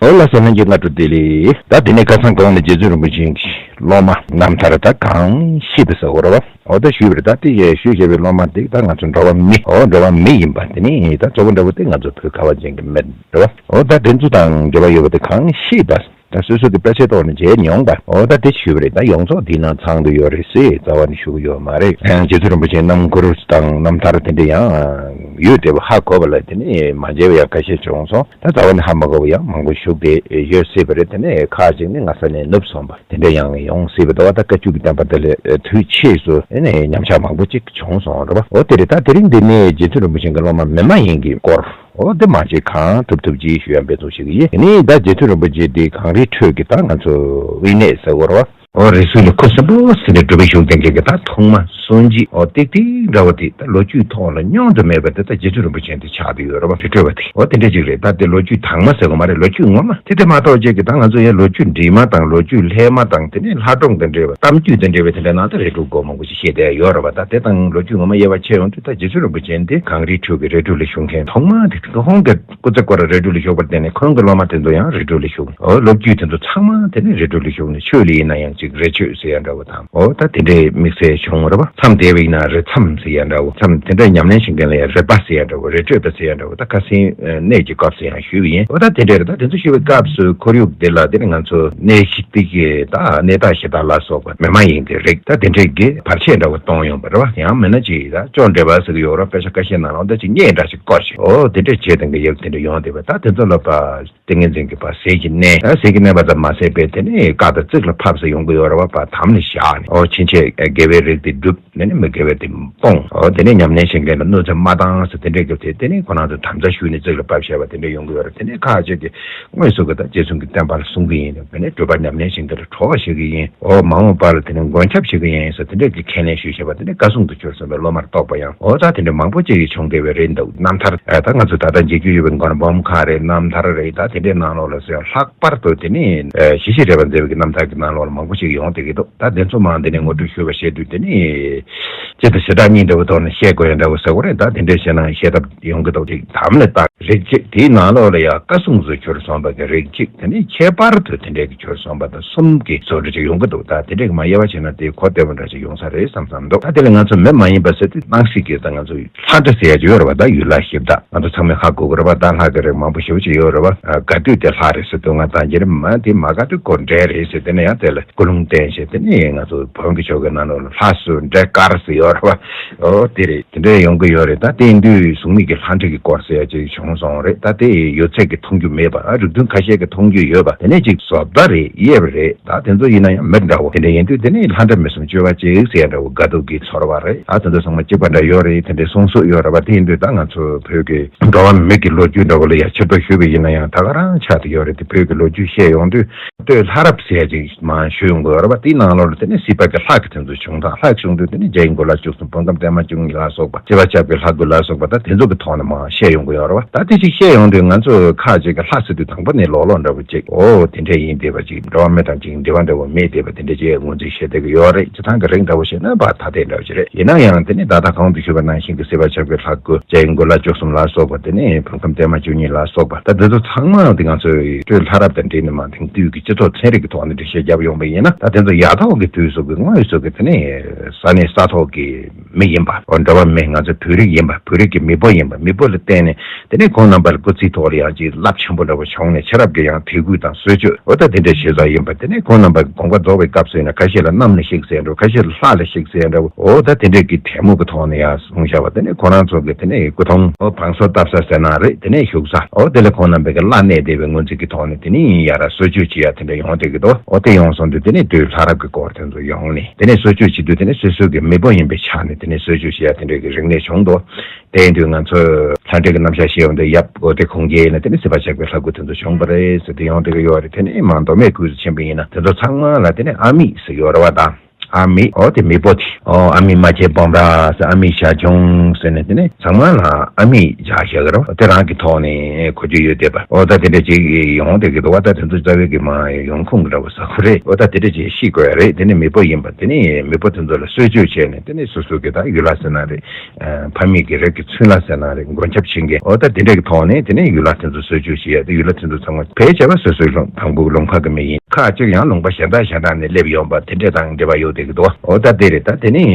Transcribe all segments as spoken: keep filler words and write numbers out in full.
འོ་ལགས་སོ། ལྷན་རྒྱས་སྔ་དྲོ་བདེ་ལེགས། ད་དེ་ནས་ཁ་སང་གོང་ནས་རྗེ་བཙུན་རིན་པོ་ཆེ་གི་སློབ་མ་རྣམ་ཐར་ད་གང་ཤེས་པ་ཟེར་བ་རེད་བ། འོ་ད་ཞུས་པ་རེད། ད་དེ་ཞུས་བཞག་པའི་སློབ་མ་དེ་ད་ང་ཚོ་འགྲོ་བ་མི། འོ་འགྲོ་བ་མི་ཡིན་པ་དེ་ནི་ད་གཙོ་བོ་འདྲ་བོ་དེ་ང་ཚོ་བོད་ཁ་བ་ཅན་གྱི་མི་རེད་བ། འོ་ད་དེ་ཚོ་དང་འབྲེལ་བ་ཡོད་པ་དེ་གང་ཤེས་པ། ད་སོ་སོ་གི་དཔེ་ཆའི་ཐོག་ནས་མཇལ་མྱོང་པ། འོ་ད་དེ་ཞུས་པ་རེད། ད་ཡོངས་རྫོགས་དེའི་ནང་ཚང་དུ་ཡོད་རེད་ཟེར་རྩ་བ་ནས་ཞུ་གི་ཡོད་མ་རེད། རྗེ་བཙུན་རིན་པོ་ཆེའི་རྣམ་མགུར་དང་རྣམ་ཐར་དེ་འདྲ་ཡང་ཡོད་དེ་བ། ཧ་གོ་བ་ལ་དེ་ནས་མ་མཇལ་བ་ཡང་ཁ་ཤས་བྱུང་སོང་། ད་རྩ་བ་ནས་ཧ་མ་གོ་བ་ཡང་མང་པོ་བཞུགས་བསྡད་ཡོད་སྲིད་པ་རེད། དེ་ནས་ཁག་ཅིག་ནི་སྔ་ས་ནས་ནུབ་སོང་བ་དེ་འདྲ་ཡང་ཡོང་སྲིད་པ་འདུག་བ། ད་བཀའ་བརྒྱུད་ཀྱི་བསྟན་པ་དེ་ལ་དུས་ཕྱིས་སུ་ཨེ་ནས་ཉམས་ཆག་མང་པོ་ཅིག་བྱུང་སོང་རེད་བ། འོ་དེ་རེད། ད་དེ་རིང་འདི་ནས་རྗེ་བཙུན་རིན་པོ་ཆེ་གི་སློབ་མ་མི་མ་ཡིན་གྱི་སྐོར། འོ་དེ་མ་བྱེད་གང་ཐུབ་ཐུབ་ཅིག་ཞུ་ཡ་འབད་བརྩོན་ཞུ་གི་ཡིན། དེ་ནས་ད་རྗེ་བཙུན་རིན་པོ་ཆེ་དེ་གངས་རིའི་ཁྲོད་ཀྱི་ད་ང་ཚོ་དབེན་གནས་ཟེར་བ་རེད་བ། འོ་རི་སུལ་ལ་ཁུ་སིམ་པོ་ཟེར་ནས་སྒྲུབ་པའི་གཞུང་དེ་འགའི་གི་ད་ཐོག་མ་སྲུང་བརྩི། འོ་ཏིག་ཏིག་འདྲ་བོ་དེ་ད་ལོ་རྒྱུས་ཐོག་ལ་མྱོང་དུ་མེད་པ་དེ་ད་རྗེ་བཙུན་རིན་པོ་ཆེ་དེ་ཆགས་བསྡད་ཡོད་རེད་བ། རི་ཁྲོད་པ་དེ། འོ་དེ་འདྲ་ཅིག་རེད། ད་དེ་ལོ་རྒྱུས་དྭངས་མ་ཟེར་གོ་མ་རེད། ལོ་རྒྱུས་ངོ་མ་དེ་དེ་མ་གཏོགས་ཅིག་གི་ད་ང་ཚོ་ཡ་ལོ་རྒྱུས་འདྲེས་མ་དང་ལོ་རྒྱུས་ལྷད་མ་དང་དེ་ནས་ལྷ་སྒྲུང་དང་འབྲེལ་བ་གཏམ་རྒྱུད་དང་འབྲེལ་བའི་དེ་འདྲ་ནང་ད་རི་ཁྲོད་སྒོ་མང་པོ་ཞིག་བཤད་བསྡད་ཡོད་རེད་བ། ད་དེ་དང་ལོ་རྒྱུས་ངོ་མ་དབྱེ་བ་ཕྱེ་ཡོང་དུས་ད་རྗེ་བཙུན་རིན་པོ་ཆེ་དེ་གངས་རིའི་ཁྲོད་ཀྱི་རི་ཁྲོད་ལ་བཞུགས་མཁན་ཐོག་མ་དེ་ཁོང་གི་སྐུ་ཚེ་སྐོར་ར་རི་ཁྲོད་ལ་བཞུགས་པར་བརྟེན་ནས་ཁོང་གི་སློབ་མ་དེ་ཚོ་ཡང་རི་ཁྲོད་ལ་བཞུགས། འོ་སློབ་བརྒྱུད་དེ་ཚོ་ཚང་མ་དེ་ནི་རི་ཁྲོད་ལ་བཞུགས་ནས་ཆོས་ལ་ཡིན་ན་ཡང་ཅིག་རི་ཆོས་ཟེར་ཡ་འདྲ་བོ་དང་། འོ་ད་དེ་འདྲའི་དམིགས་བསལ་བྱུང་བ་རེད་བ། མཚམས་དེ་བས་ན་རི་མཚམས་ཟེར་ཡ་འདྲ་བོ། མཚམས་དེ་འདྲ་ཉམས་ལེན་བྱེད་མཁན་ལ་ཡང་རི་པ་ཟེར་ཡ་འདྲ་བོ། རི་ཁྲོད་པ་ཟེར་ཡ་འདྲ་བོ། ད་ཁ་སང་གནས་ཀྱི་སྐབས་སུ་ཡང་ཞུས་པ་ཡིན། འོ་ད་དེ་འདྲ་རེད། ད་དེ་ཚོ་ཞུས་པའི་སྐབས་སུ་ཁོར་ཡུག་འདི་ལ་དེ་ནི་ང་ཚོ་གནས་གཞི་དེ་གི་ད་གནས་བདག་གཞི་བདག་ལ་སོགས་པ་མི་མ་ཡིན་གྱི་རིགས་ད་དེ་འདྲས་ཀྱི་བར་ཆད་འདྲ་བོ་གཏོང་ཡོང་པ་རེད་བ། ཡང་མིན་ན་ཅིག་ད་ཅོག་འདྲེས་པ་ཟེར་གྱི་ཡོད་རེད། དཔེ་ཆ་ཁ་ཤས་ནང་ལ་འོ་ད་ཅིག་བརྙས་འདྲ་ཞིག་བཀོད་ཅིག་འོ་དེ་འདྲས་བྱས་དང་གི་ཡབ་དེ་འདྲས་ཡོང་བསྡད་པ། ད་དེ་ཚོ་ལ་པ། ཏིང་ངེ་འཛིན་གྱི་བ་ཟས་ཀྱི་གནས། ཨ་ཟས་ཀྱི་གནས་པ་ཙམ་མ་ཟད་པའི་དེ་ནས་བཀའ་དང་གཙིགས་ལ་ཕབ་ཟེར་ཡོང་གི་ཡོད་རེད་བ། བ་དམ་ལ་བཞག་ནས། ཨོ་ཕྱིན་ཆད་དགེ་བའི་རིགས་དེ་བསྒྲུབ། དེ་ནས་མི་དགེ་བའི་དེ་སྤོང་། ཨོ་དེ་ནས་ཉམས་ལེན་བྱེད་མཁན་ལ་གནོད་འཚེ་མ་བཏང་ཟེར་དེ་འདྲས་གི་དེ་དེ་ནས་ཁོ་རང་ཚོ་དམ་བཅའ་ཞུས་ནས་གཙིགས་ལ་ཕབ་བཞག་པ་དེ་འདྲས་ཡོང་གི་ཡོད་རེད། དེ་ནས་ཁ་ཅིག་གིས་དངོས་སུ་གི་ད་རྗེ་བཙུན་གྱི་བསྟན་པ་ལ་སྲུང་གི་ཡིན། དེ་ནས་སྒྲུབ་པ་ཉམས་ལེན་བྱེད་མཁན་ལ་གྲོགས་བྱེད་ཀྱི་ཡིན། ཨོ་མ་འོངས་པ་ལ་དེ་ནས་མགོན་སྐྱབས་བྱེད་ཀྱི་ཡིན་ཟེར་དེ་འདྲས་ཀྱི་ཁས་ལེན་ཞུས་བཞག་པ་དེ་འདྲས་བཀའ་སྲུང་དུ་གྱུར་སོང་བའི་སློབ་མར་གཏོགས་པ་ཡང་ཨོ་ད་དེ་འདྲས་མང་པོ་ཅིག་བྱུང་བསྡད་པའི་རེད་འདུག་རྣམ་ཐར་ཨ་ད་ང་ཚོ་ད་ལྟ་མཇལ་རྒྱུ་ཡོད་པའི་མགོན་པོའམ་ཁ་རེད། རྣམ་ཐར་རེད། ད་དེ་འདྲའི་ནང་ལོགས་ལ་སོ་ཡང་ལྷག་པར་དུ་དེ་ནི་ཨ་ཞི་བྱེད་རས་པ་མཛད་པའི་གི་རྣམ་ཐར་གྱི་ནང་ལོགས་ལ་མང་པོ་ཞིག་ཡོང་བསྡད་ཀྱི་འདུག་ད་དེ་ཚོ་མང་དེ་ནི་ངོ་སྤྲོད་ཞུས་པ་བྱས་དུས་དེ་ནི་སྤྱི་དང་ཞེ་དྲག་གཉིས་འདྲ་བོ་ཐོག་ནས་བཤད་དགོས་ཡ་འདྲ་བོ་ཟེར་བ་རེད། ད་དེ་འདྲའི་བཤད་ན་བཤད་ཐབས་ཡོང་གི་འདུག་ཅིག་དམ་ལ་བཏགས་རིགས་གཅིག་དེའི་ནང་ལོགས་ལ་ཡང་བཀའ་སྲུང་དུ་གྱུར་སོང་བ་གི་རིགས་གཅིག་དེ་ནི་ཁྱད་པར་དུ་དེ་འདྲའི་གི་གྱུར་སོང་བ་དང་གསུམ་གྱི་བཟོ་འདྲ་ཅིག་ཡོང་གི་འདུག་ད་དེ་འདྲའི་གི་མ་དབྱེ་བ་བྱས་ན་དེ་གོ་བདེ་བོ་འདྲ་ཅིག་ཡོང་ས་རེད་བསམ་བསམ་འདུག་ད་དེ་ལ་ང་ཚོ་མི་མ་ཡིན་པ་ཟེར་དུས་སྣང་སྲིད་ཀྱི་ད་ང་ཚོ་ལྷ་འདྲེ་ཟེར་ཡ་ཅིག་ཡོད་རེད་བ། ད་ཡུལ་ལྷ་གཞི་བདག་ང་ཚོ་ཚང་མས་ཧ་གོ་གི་རེད་བ། ད་ལྷ་གི་རིགས་མང་པོ་ཞེ་པོ་ཅིག་ཡོད་རེད་བ། ཨ་དགའ་དུས་དེ་ལྷ་རེད་ཟེར་དུས་ང་ད་འཇིར་མ་དེ་མ་དགའ་དུས་ཁོ་འདྲེ་རེད་ཟེར། དེ་ནས་ཡང་དེ་ལ་ཀུན་སློང་བསྟེན་བྱས་དེ་ནས་ང་ཚོ་བོན་གྱི་ཆོས་ཀྱི་ནང་ལོགས་ལ་ལྷ་སུ་འདྲེ་དཀར་ཟེར་ཡོད་རེད་བ། ཨོ་དེ་རེད། དེ་འདྲ་ཡོང་གི་ཡོད་རེད། ད་དེ་ཡིན་དུས་གཟུགས་མེད་ཀྱི་ལྷ་འདྲེ་གི་སྐོར་ཟེར་ཡ་ཅིག་བྱུང་སོང་རེད། ད་དེ་ཡོད་ཚད་ཀྱི་མཐོང་རྒྱུ་མེད་པ། ཨ་རིགས་མཐུན་ཁ་ཤས་ཀྱི་མཐོང་རྒྱུ་ཡོད་པ། དེ་ནས་ཅིག་བཟོ་ལྟ་རེད། དབྱེ་བ་རེད། ད་དེ་ཚོ་ཡིན་ན་ཡང་མི་འདྲ་བོ་དེ་འདྲ་ཡིན་དུས་དེ་ནི་ལྷ་འདྲེ་མི་གསུམ་སྤྱོད་པ་གཅིག་ཟེར་ཡ་འདྲ་བོ་དགའ་སྡུག་གི་ཚོར་བ་རེད། ཨ་དེ་ཚོ་ཚང་མ་གཅིག་པ་འདྲ་ཡོད་རེད། དེ་འདྲའི་གསུང་སྲོལ་ཡོད་རེད་བ། དེ་ཡིན་དུས་ད་ང་ཚོ་བོད་ཀྱི་འགྲོ་བ་མི་གི་ལོ་རྒྱུས་འདྲ་བོ་ལ་ཡ་ཕྱིར་ལྟ་ཞུས་པ་ཡིན་ན་ཡང་ད་ག་རང་ཆགས་བསྡད་ཡོད་རེད། དེ་བོད་ཀྱི་ལོ་རྒྱུས་བཤད་ཡོང་དུས་སྟོད་ལྷ་རབ་ཟེར་ཡ་ཅིག་མར་ཞུ་ཡོང་གི་ཡོད་རེད་བ། དེའི་ནང་ལོགས་ལ་དེ་ནི་སྲིད་པ་གི་ལྷ་གི་དེ་ཚོ་བྱུང་སྟངས། ལྷ་བྱུང་དུས་དེ་ནི་རྒྱལ་བའི་མགོན་ལག་བཅུ་གསུམ། བོད་ཁམས་བརྟན་མ་བཅུ་གཉིས་ལ་སོགས་པ། སྲིད་པ་ཆགས་པའི་ལྷ་སྐུ་ལ་སོགས་པ། ད་དེ་ཚོ་གི་ཐོག་ནས་མར་བཤད་ཡོང་གི་ཡོད་རེད་བ། ད་དེ་ཅིག་བཤད་ཡོང་དུས་ང་ཚོ་ཁ་ཅིག་གི་ལྷ་ཟེར་དུས་དང་པོ་ནས་ལོག་ལོག་འདྲ་བོ་ཅིག་ཨོ་དེ་འདྲ་ཡིན་བསྡད་པ་ཅིག་འགྲོ་བ་མི་དང་ཅིག་འབྲེལ་བ་འདྲ་བོ་མེད་བསྡད་པ་དེ་འདྲ་ཅིག་ངོས་འཛིན་བྱེད་བསྡད་ཀྱི་ཡོད་རེད། སྤྱིར་བཏང་གི་རིགས་འདྲ་བོ་བཤད་ན་ཕར་ད་ལྟའི་འདྲ་བོ་ཅིག་རེད། ཡིན་ན་ཡང་དེ་ནི་ད་ལྟ་གོང་དུ་ཞུས་པ་ནང་བཞིན་གྱི་སྲིད་པ་ཆགས་པའི་ལྷ་སྐུ། རྒྱལ་བའི་མགོན་ལག་བཅུ་གསུམ་ལ་སོགས་པ། དེ་ནས་བོད་ཁམས་བརྟན་མ་བཅུ་གཉིས་ལ་སོགས་པ། ད་དེ་ཚོ་ཚང་མ་དེ་ང་ཚོའི་སྟོད་ལྷ་རབ་དང་འབྲེལ་ནས་མར་དེང་དུས་ཀྱི་སྤྱི་ཚོགས་ཚན་རིག་གི་ཐོག་ནས་འགྲེལ་བཤད་བརྒྱབ་ཡོང་པ་ཡིན་ན། ད་དེ་ཚོ་ཡ་ཐོག་གི་དུས་སུ་གི་དངོས་སུ་གི་དེ་ནས་ས་གནས་ས་ཐོག་གི་མི་ཡིན་པ། འོ་འགྲོ་བ་མི། ང་ཚོ་བོད་རིགས་ཡིན་པ། བོད་རིགས་ཀྱི་མེས་པོ་ཡིན་པ། མེས་པོ་ལ་བརྟེན་ནས་དེ་ནས་ཁོང་རྣམ་པ་ལ་སྐུ་ཚེའི་ཐོག་ལ་ཡང་ཅིག་རླབས་ཆེན་པོ་འདྲ་བོ་བྱུང་ནས་ཕྱི་རབས་ཀྱི་ཡང་དད་གུས་དང་གསོལ་མཆོད། འོ་ད་དེ་འདྲ་བྱེད་ས་ཡིན་པ། དེ་ནས་ཁོང་རྣམ་པ་དགོངས་པ་རྫོགས་པའི་སྐབས་སུ་ཡིན་ན་ཁ་ཤས་ལ་གནམ་ལ་གཤེགས་ཟེར་འདྲ་བོ། ཁ་ཤས་ལ་ལྷ་ལ་གཤེགས་ཟེར་འདྲ་བོ། འོ་ད་དེ་འདྲས་ཀྱི་ཐལ་མོ་གི་ཐོག་ནས་ཡང་གསུངས་བཞག་པ། དེ་ནས་ཁོ་རང་ཚོ་གི་དེ་ནས་སྐུ་གདུང་། འོ་བང་སོ་བཏབ་ས་ཟེར་ན་རེད། དེ་ནས་བཞུགས་ས། འོ་དེ་ལ་ཁོང་རྣམ་པའི་གི་བླ་གནས་བསྡད་པའི་ངོས་འཛིན་གྱི་ཐོག་ནས་དེ་ནས་ཡར་གསོལ་མཆོད་བྱེད་ཡ་དེ་འདྲ་ཡོང་བསྡད་ཀྱི་འདུག་འོ་དེ་ཡོང་སོང་དུས་དེ་ནས་སྟོད་ལྷ་རབ་ཀྱི་སྐོར་དེ་ཚོ་ཡོང་ནས། དེ་ནས་གསོལ་མཆོད་བྱེད་དུས་དེ་ནས་སོ་སོ་གི་མེས་པོ་ཡིན་པའི་ཆ་ནས་དེ་ནས་གསོལ་མཆོད་བྱེད་ཡ་དེ་འདྲ་གི་རིག་གནས་བྱུང་འདུག་དེ་ཡིན་དུས་ང་ཚོས་ལྷ་འདྲེ་གི་རྣམ་གཞག་བཤད་ཡོང་དུས་ཡབ་འོ་དེ་ཁོང་རྒྱལ་ཡིན་ན་དེ་ནས་སྲིད་པ་ཆགས་པའི་ལྷ་སྐུ་དེ་ཚོ་བྱུང་བ་རེད་ཟེར་དེ་ཡོང་བསྡད་ཀྱི་ཡོད་རེད། དེ་ནས་མར་མདོ་སྨད་ཁུལ་དུ་ཕྱིན་པ་ཡིན་ན་དེ་ཚོ་ཚང་མ་ལ་དེ་ནས་ཨ་མྱེས་ཟེར་ཡོད་རེད་བ། ད་ ཨ་མེས། ཨོ་དེ་མེས་པོ་དེ། ཨོ་ཨ་མེས་རྨ་ཆེན་སྤོམ་ར་ཟེར། ཨ་མེས་ཞར་བྱུང་ཟེར་ནས་དེ་ནས་ཚང་མ་ལ་ཨ་མེས་བྱ་བཞག་གི་རོ། དེ་རང་གི་ཐོག་ནས་གོ་རྒྱུ་ཡོད་བསྡད་པ། ཨོ་ད་དེ་འདྲ་ཅིག་ཡོང་བསྡད་ཀྱི་འདུག་བ། ད་དེ་ཚོ་རྩ་བའི་གི་མ་ཡོང་ཁུངས་འདྲ་བོ་ཟེར་དགོས་རེད། ཨོ་ད་དེ་འདྲ་ཅིག་ཤེས་དགོས་ཡ་རེད། དེ་ནས་མེས་པོ་ཡིན་པ་དེ་ནས་མེས་པོ་དེ་ཚོ་ལ་གསོལ་མཆོད་བྱས་ནས། དེ་ནས་སོ་སོ་གི་ད་ཡུལ་ལྷ་ཟེར་ན་རེད། ཨ་ཕ་མེས་ཀྱི་རིགས་ཀྱི་ཚུན་ལྷ་ཟེར་ན་རེད། མགོན་སྐྱབས་ཆེན་གྱི། ཨོ་ད་དེ་འདྲ་གི་ཐོག་ནས་དེ་ནས་ཡུལ་ལྷ་དེ་ཚོ་གསོལ་མཆོད་བྱེད་ཡ། དེ་ཡུལ་ལྷ་དེ་ཚོ་ཚང་མ་ཕལ་ཆེ་བ་སོ་སོའི་ལུང་དང་པོ་ལུང་ཁག་གི་མི་ཡིན། ཁག་ཅིག་ཡང་ལུང་པ་གཞན་དག་གཞན་དག་ནས་སླེབས་ཡོང་པ་དེ་འདྲ་དང་འབྲེལ་བ་ཡོད་བསྡད་ཀྱི་འདུག་ཨོ་ད་དེ་རེད། ད་དེ་ནི་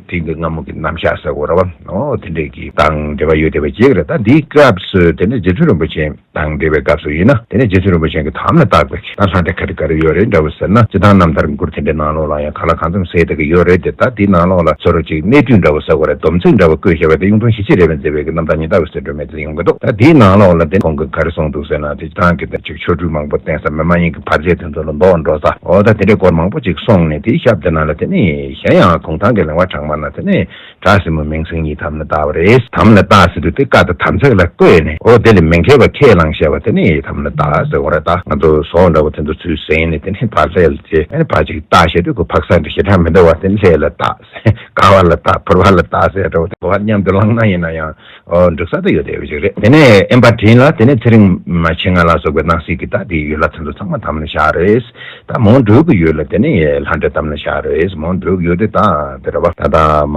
དེང་གི་སྔ་མོ་གི་རྣམ་གཞག་ཟེར་དགོས་རེད་བ། ཨོ་དེ་འདྲས་ཀྱི་དང་འབྲེལ་བ་ཡོད་བསྡད་པ་ཅིག་རེད། ད་འདིའི་སྐབས་སུ་དེ་ནི་རྗེ་བཙུན་རིན་པོ་ཆེ་དང་འབྲེལ་བའི་སྐབས་སུ་ཡིན་ན། དེ་ནི་རྗེ་བཙུན་རིན་པོ་ཆེ་གི་དམ་ལ་བཏགས་པའི་ད་ལྷ་འདྲེ་ག་རེ་ག་རེ་ཡོད་རེད་འདྲ་བོ་ཟེར་ན། སྤྱིར་བཏང་རྣམ་ཐར་མགུར་དེ་འདྲའི་ནང་ལོགས་ལ་ཡང་གང་ལ་གང་འཚམ་གསལ་བསྡད་ཀྱི་ཡོད་རེད་དེ། ད་དེའི་ནང་ལོགས་ལ་ཚོ་རོ་ཅིག་གནད་བསྡུས་འདྲ་བོ་ཟེར་དགོས་རེད། སྡོམ་ཚིག་འདྲ་བོ་བཀོད་བཞག་པ་དེ་གཡུང་དྲུང་ཞི་བྱེད་རེ་མཛད་པའི་གི་རྣམ་ཐར་ཉི་ཟླ་འོད་ཟེར་སྒྲོན་མེ་དེ་ཡོང་གི་འདུག་ད་དེའི་ནང་ལོགས་ལ་དེ་ཁོང་གིས་ག་རེ་གསུངས་འདུག་ཟེར་ན། དེ་སྤྱིར་བཏང་གི་ད་ཅིག་ཆོ་འཕྲུལ་མང་པོ་བསྟན་ས། མི་མ་ཡིན་གྱི་བར་ཆད་དེ་ཚོ་ལ་བཟློག་འགྲོ་ས། འོ་ད་དེ་འདྲའི་སྐོར་མང་པོ་ཅིག་གསུངས་ནས། དེའི་ཞབས་དེ་ནང་ལ་དེ་ནི་གཞན་ཡང་གུང་ཐང་གི་གླེང་བ་གྲགས་མ་ན་དེ་ནི་བྲག་སྲིན་མོ་མིང་སྲིང་གཉིས་དམ་ལ་བཏགས་པ་རེད། དམ་ལ་བཏགས་ཟེར་དུས་དེ་བཀའ་དང་དམ་ཚིག་ལ་བཀོད་ནས། འོ་དེ་ལས་མི་འགལ་བ་ཁས་བླངས་བཞག་པ་དེ་ནི་དམ་ལ་བཏགས་ཟེར་བ་རེད། ད་ང་ཚོ་ཟོག་འདྲ་བོ་དེ་ཚོ་ཚུར་ཟིན་ནས་དེ་ནི་ཕར་ལྷས་ལ་བྱས། ཨ་ནི་ཕར་ཅིག་བཏགས་བྱས་དུས་ཁོ་ཕག་ས་འདྲ་ཞེ་དྲག་མི་འདུག་བ། དེ་ནི་ལྷས་ལ་བཏགས། དགའ་བ་ལ་བཏགས། ཕུར་བ་ལ་བཏགས་ཟེར་འདྲ་བོ་དེ་གོ་བ་མཉམ་དུ་བླངས་ན་ཡིན་ན་ཡང་། ཨོ་འགྲིག་ས་དེ་ཡོད་བསྡད་པ་ཞིག་རེད། དེ་ནས་དབེན་པ་དྲིན་ལ་དེ་ནས་ཚེ་རིང་མ་ཆེ་ང་ལ་སོགས་པའི་སྣང་སྲིད་ཀྱི་ད་དེའི་ཡུལ་ལྷ་དེ་ཚོ་ཚང་མ་དམ་ལ་བཞག་རེད། ད་མོན་གྲུ་གི་ཡུལ་ལ་དེ་ནས་ལྷ་འདྲེ་དམ་ལ་བཞག་རེད། མོན་གྲུ་གི་ཡུལ་དེ་ད་དེ་རེད་བ། ད་ད་མ་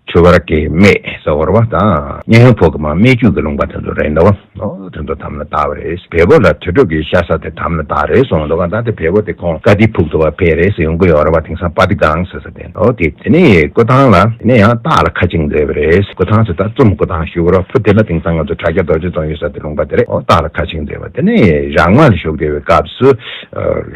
ཆོས་བར་གྱི་སྨད་ཟེར་བ་རེད་བ། ད་མཉན་ཡོད་ཕུག་གི་མ་སྨད་རྒྱུད་ཀྱི་ལུང་པ་དེ་ཚོ་རེད་འདུག་བ། ཨོ་དེ་ཚོ་དམ་ལ་བཏགས་པ་རེད། བལ་པོ་ལ་དུར་ཁྲོད་ཀྱི་ཤ་ཟ་དེ་དམ་ལ་བཏགས་རེད་གསུངས་འདུག་ག་ད་དེ་བལ་པོ་དེ་ཁོང་ཀ་དི་ཕུག་ཏུ་བ་ཕེབས་རེད་ཟེར་ཡོང་གི་ཡོད་རེད་བ། དེང་སང་པ་དི་སྒང་ཟེར་ས་དེ། ཨོ་དེ་དེ་ནས་སྐུ་ཐང་ལ་དེ་ནས་ཡང་སྟག་ལ་ཁ་ཆིངས་མཛད་པ་རེད། སྐུ་ཐང་ཟེར་ད་བཙུམ་སྐུ་ཐང་ཞུ་གི་རེད། ཕུ་དེ་ལ་དེང་སང་ང་ཚོ་དྲ་རྒྱ་རྡོ་རྗེ་རྫོང་ཡོད་ས་དེ་ལུང་པ་དེ་རེད། ཨོ་སྟག་ལ་ཁ་ཆིངས་མཛད་པ། དེ་ནས་རང་མ་ལ་བཞུགས་བསྡད་པའི་སྐབས་སུ་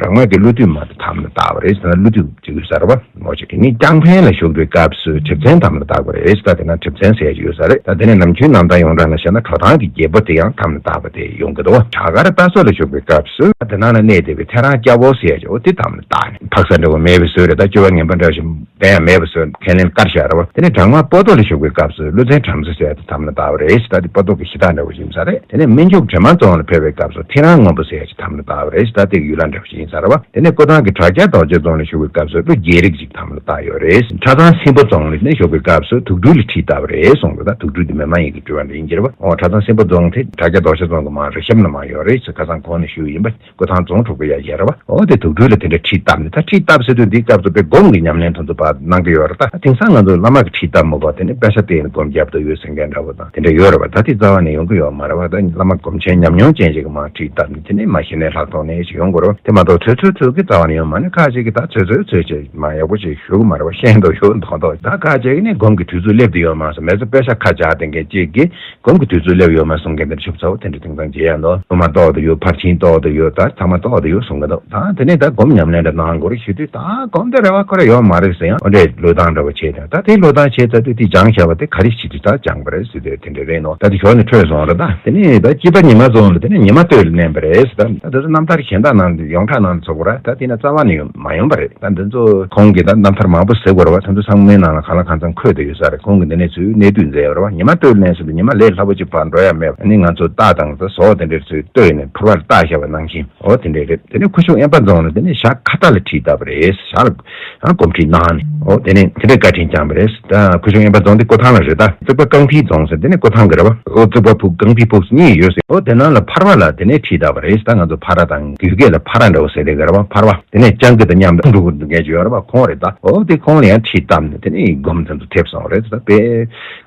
རང་མ་གི་ཀླུ་བདུད་མ་དེ་དམ་ལ་བཏགས་པ་རེད། ད་ཀླུ་བདུད་ཅིག་ཡོད་ས་རེད་བ། མོ་ཅིག་དེ་ནས་ལྕང་ཕན་ལ་བཞུགས་པའི་སྐབས་སུ་གྲིབ་བཙན་དམ་ལ་བཏགས་པ་རེད། ད་དེ་ན་གྲིབ་བཙན་ཟེར་ཡ་ཅིག་ཡོད་ས་རེད། ད་དེ་ནས་ནམ་རྒྱུན་རྣམ་ཐར་ཡོངས་གྲགས་ལ་བཤད་ན་གྲོ་ཐང་གི་རྒྱལ་པོ་དེ་ཡང་དམ་ལ་བཏགས་པ་དེ་ཡོང་གི་འདུག་བ། བྲག་དཀར་རྟ་སོ་ལ་བཞུགས་པའི་སྐབས་སུ་དེ་ནང་ལ་གནས་བསྡད་པའི་ཐེའུ་རང་སྐྱ་བོ་ཟེར་ཡ་ཅིག་འོ་དེ་དམ་ལ་བཏགས་ནས། ཕག་ས་འདྲ་བོ་མེད་པའི་བཟོ་རེད། ད་སྤྱོད་པ་ངན་པ་འདྲ་བ་ཞིག་གཏན་ཡང་མེད་པའི་བཟོ་ཁས་ལེན་བཀར་བཞག་རེད་བ། དེ་ནས་བྲག་དམར་པོ་ཏོ་ལ་བཞུགས་པའི་སྐབས་སུ་ཀླུ་བཙན་བྲམ་ཟེ་ཟེར་ཡ་དེ་དམ་ལ་བཏགས་པ་རེད། ད་དེ་པོ་ཏོ་གི་གཞི་བདག་འདྲ་བོ་ཞིག་ཡིན་ས་རེད། དེ་ནས་སྨན་ལྗོངས་དྲི་མ་རྫོང་ལ་ཕེབས་པའི་སྐབས་སུ་ཐེའུ་རང་སྔོན་པོ་ཟེར་ཡ་ཅིག་དམ་ལ་བཏགས་པ་རེད། ད་དེ་གི་ཡུལ་ལྷ་འདྲ་བོ་ཞིག་ཡིན་ས་རེད་བ། དེ་ནས་སྐུ་ཐང་གི་བྲག་སྐྱ་རྡོ་རྗེ་རྫོང་ལ་བཞུགས་པའི་སྐབས་སུ་ཀླུ་རྒྱལ་རིགས་ཅིག་དམ་ལ་བཏགས་ཡོད་རེད། ཁྲ་ཚང་སྲིན་པོ་རྫོང་ལ་ནས་བཞུགས་པའི་སྐབས་སུ་དུག་སྦྲུལ་ལ་ཁྲིད་བཏབ་པ་རེད་གསུངས་འདུག་ད་དུག་སྦྲུལ་དེ་མི་མ་ཡིན་གྱི་སྤྲུལ་པ་འདྲ་ཡིན་གྱི་རེད་བ། ཨོ་ཁྲ་ཚང་སྲིན་པོ་རྫོང་དེ་བྲག་སྐྱ་རྡོ་རྗེ་རྫོང་གི་མར་རི་གཤམ་ལ་མར་ཡོད་རེད། ཁ་སང་གོང་ནས་ཞུས་ཡིན་པ། སྐུ་ཐང་རྫོང་དྲུག་པའི་ཡ་གྱལ་རེད་བ། ཨོ་དེ་དུག་སྦྲུལ་ལ་དེ་འདྲ་ཁྲིད་བཏབ་ནས། ད་ཁྲིད་བཏབ་ཟེར་དུས་འདིའི་སྐབས་སུ་དཔེ་སྒོམ་གྱི་ཉམས་ལེན་དེ་ཚོ་ཕར་གནང་གི་ཡོད་རེད། ད་དེང་སང་ང་ཚོ་བླ་མ་གི་ཁྲིད་བཏབ་མོ་བ་དེ་ནི་དཔེ་ཆ་བལྟས་ནས་སྒོམ་རྒྱབ་ཏུ་ཡོད་ཟེར་མཁན་འདྲ་བོ་དང་དེ་འདྲ་ཡོད་རེད་བ། ད་དེ་རྩ་བ་ནས་ཡོང་གི་ཡོད་མ་རེད་བ། ད་བླ་མ་སྒོམ་ཆེན་ཉམས་མྱོང་ཅན་ཞིག་གི་མར་ཁྲིད་བཏབ་ནས་དེ་ནས་མ་གཞི་ནས་ལྷག་ཐོག་ནས་ཞིག་ཡོང་དགོས་རེད་བ། དེ་མ་གཏོགས་ཚོད་ཚོད་ཚོད་ཀྱི་རྩ་བ་ནས་ཡོད་མ་རེད། ཁ་ཅིག་གིས་ད་ཚོད་ཚོད་ཚོད་ཅིག་མ་ཡག་པོ་ཅིག་ཞུ་གི་མ་རེད་བ། ཤེས་འདུག་ཞུ་མདོག་མདོག་ད་ཁ་ཅིག་གིས་ནི་སྒོམ་གྱི་དུས་ཚོད་སླེབས་དུ་ཡོད་མ་སོང་མེད་ཚེ་དཔེ་ཆ་ཁ་སྦྱར་བསྡད་མཁན་ཅིག་གིས། སྒོམ་གྱི་དུས་ཚོད་སླེབས་ཡོད་མ་གསུང་མཁན་དེ་ཆུབ་ཚ་བོ་དེ་འདྲ་དེང་སང་མཇལ་ཡ་འདུག་སྣུ་མ་གཏོགས་དེ་ཡོད། ཕར་ཕྱིན་གཏོགས་དེ་ཡོད། ད་ཚང་མ་གཏོགས་དེ་ཡོད་གསུང་གི་འདུག་ད་དེ་ནས་ད་སྒོམ་ཉམས་ལེན་འདྲ་གནང་དགོས་རེད་ཞུ་དུས། ད་སྒོམ་དེ་རེ་བ་ཁོ་ར་ཡོད་མ་རེད་ཟེར་ཡང་འོ་འདྲས་བློས་བཏང་འདྲ་བོ་བྱས་ཏེ། ད་དེ་བློས་བཏང་བྱས་ཚར་དུས་དེ་སྦྱངས་བཞག་པ་དེ་ག་རེ་བྱེད་དུས་ད་སྦྱངས་པ་རེད་ཟེར་དུས་དེ་འདྲ་རེད་ནོ། ད་དེ་ཞོར་ནས་འཕྲོས་སོང་རེད། ད་དེ་ནས་ད་སྐྱིད་པ་ཉི་མ་རྫོང་ལ་དེ་ནས་ཉི་མ་སྟོད་ལ་བསྣན་པ་རེད་ཟེར། ད་ད་དེ་ཚོ་རྣམ་ཐར་གཞན་དག་ནང་ཡོངས་གྲགས་ནང་ཚོགས་པ་ར་ད་དེ་ན་རྩ་བ་ནས་ཡོང་མ་ཡོང་པ་རེད། ད་འདི་ཚོ་ཁོང་གིས་ད་རྣམ་ཐར་མང་པོ་ཟེར་བ་རེད་བ། དེ་ཚོ་ཚང་མའི་ནང་ལ་གང་ལ་གང་འཚམ་འཁོད་དེ་ཡོད་ས་རེད། ཁོང་གིས་འདི་ནས་ཚུར་གནད་བསྡུས་མཛད་ཡོད་རེད་བ། ཉི་མ་སྟོད་ལ་བསྣན་ཟེར་དུས་ཉི་མ་ལས་སླ་པོ་ཅིག་ཕར་འགྲོ་ཡ་མེད་པ། ཨ་ནི་ང་ཚོ་རྟ་དང་ད་ཟོག་དེ་འདྲ་ཚུར་བཏོན་ནས་ཕུར་པ་ལ་རྟ་བཞག་པ་ནང་བཞིན། འོ་དེ་འདྲ་རེད། དེ་ནས་ཁུ་བྱུག་དབེན་པ་རྫོང་ལ་དེ་ནས་ཞག་ཁ་ཏ་ལ་ཁྲིད་བཏབ་པ་རེད། ཞག་ལ་ཡང་སྒོམ་ཁྲིད་གནང་ནས། འོ་དེ་ནས་དེ་འདྲའི་བཀའ་དྲིན་བསྐྱངས་པ་རེད། ད་ཁུ་བྱུག་དབེན་པ་རྫོང་དེ་སྐུ་ཐང་ལ་རེད། ད་རྩིག་པ་རྐང་མཐིལ་རྫོང་ཟེར་དེ་ནས་སྐུ་ཐང་གི་རེད་བ། འོ་རྩིག་པ་ཕུག་རྐང་མཐིལ་ཕུག་གཉིས་ཡོད་ཟེར། འོ་དེ་ནང་ལ་ཕར་པ་ལ་དེ་ནས་ཁྲིད་བཏབ་པ་རེད། ད་ང་ཚོ་ཕར་ར་དང་རྒྱུད་སྐད་ལ་ཕར་ར་འདྲ་བོ་ཟེར་དེ་ག་རེད་བ། ཕར་པ་དེ་ནས་སྤྱང་ཀི་དང་མཉམ་དུ་འགྲོ་དགོས་འདུག་མཁན་ཅིག་ཡོད་རེད་བ། ཁོང་རེད། ད་འོ་དེ་ཁོང་ལ་ཡང་ཁྲིད་བཏབ་ནས་དེ་ནས་སྒོམ་དེ་ཚོ་ཐེབས་སོང་རེད། ད་དཔེ་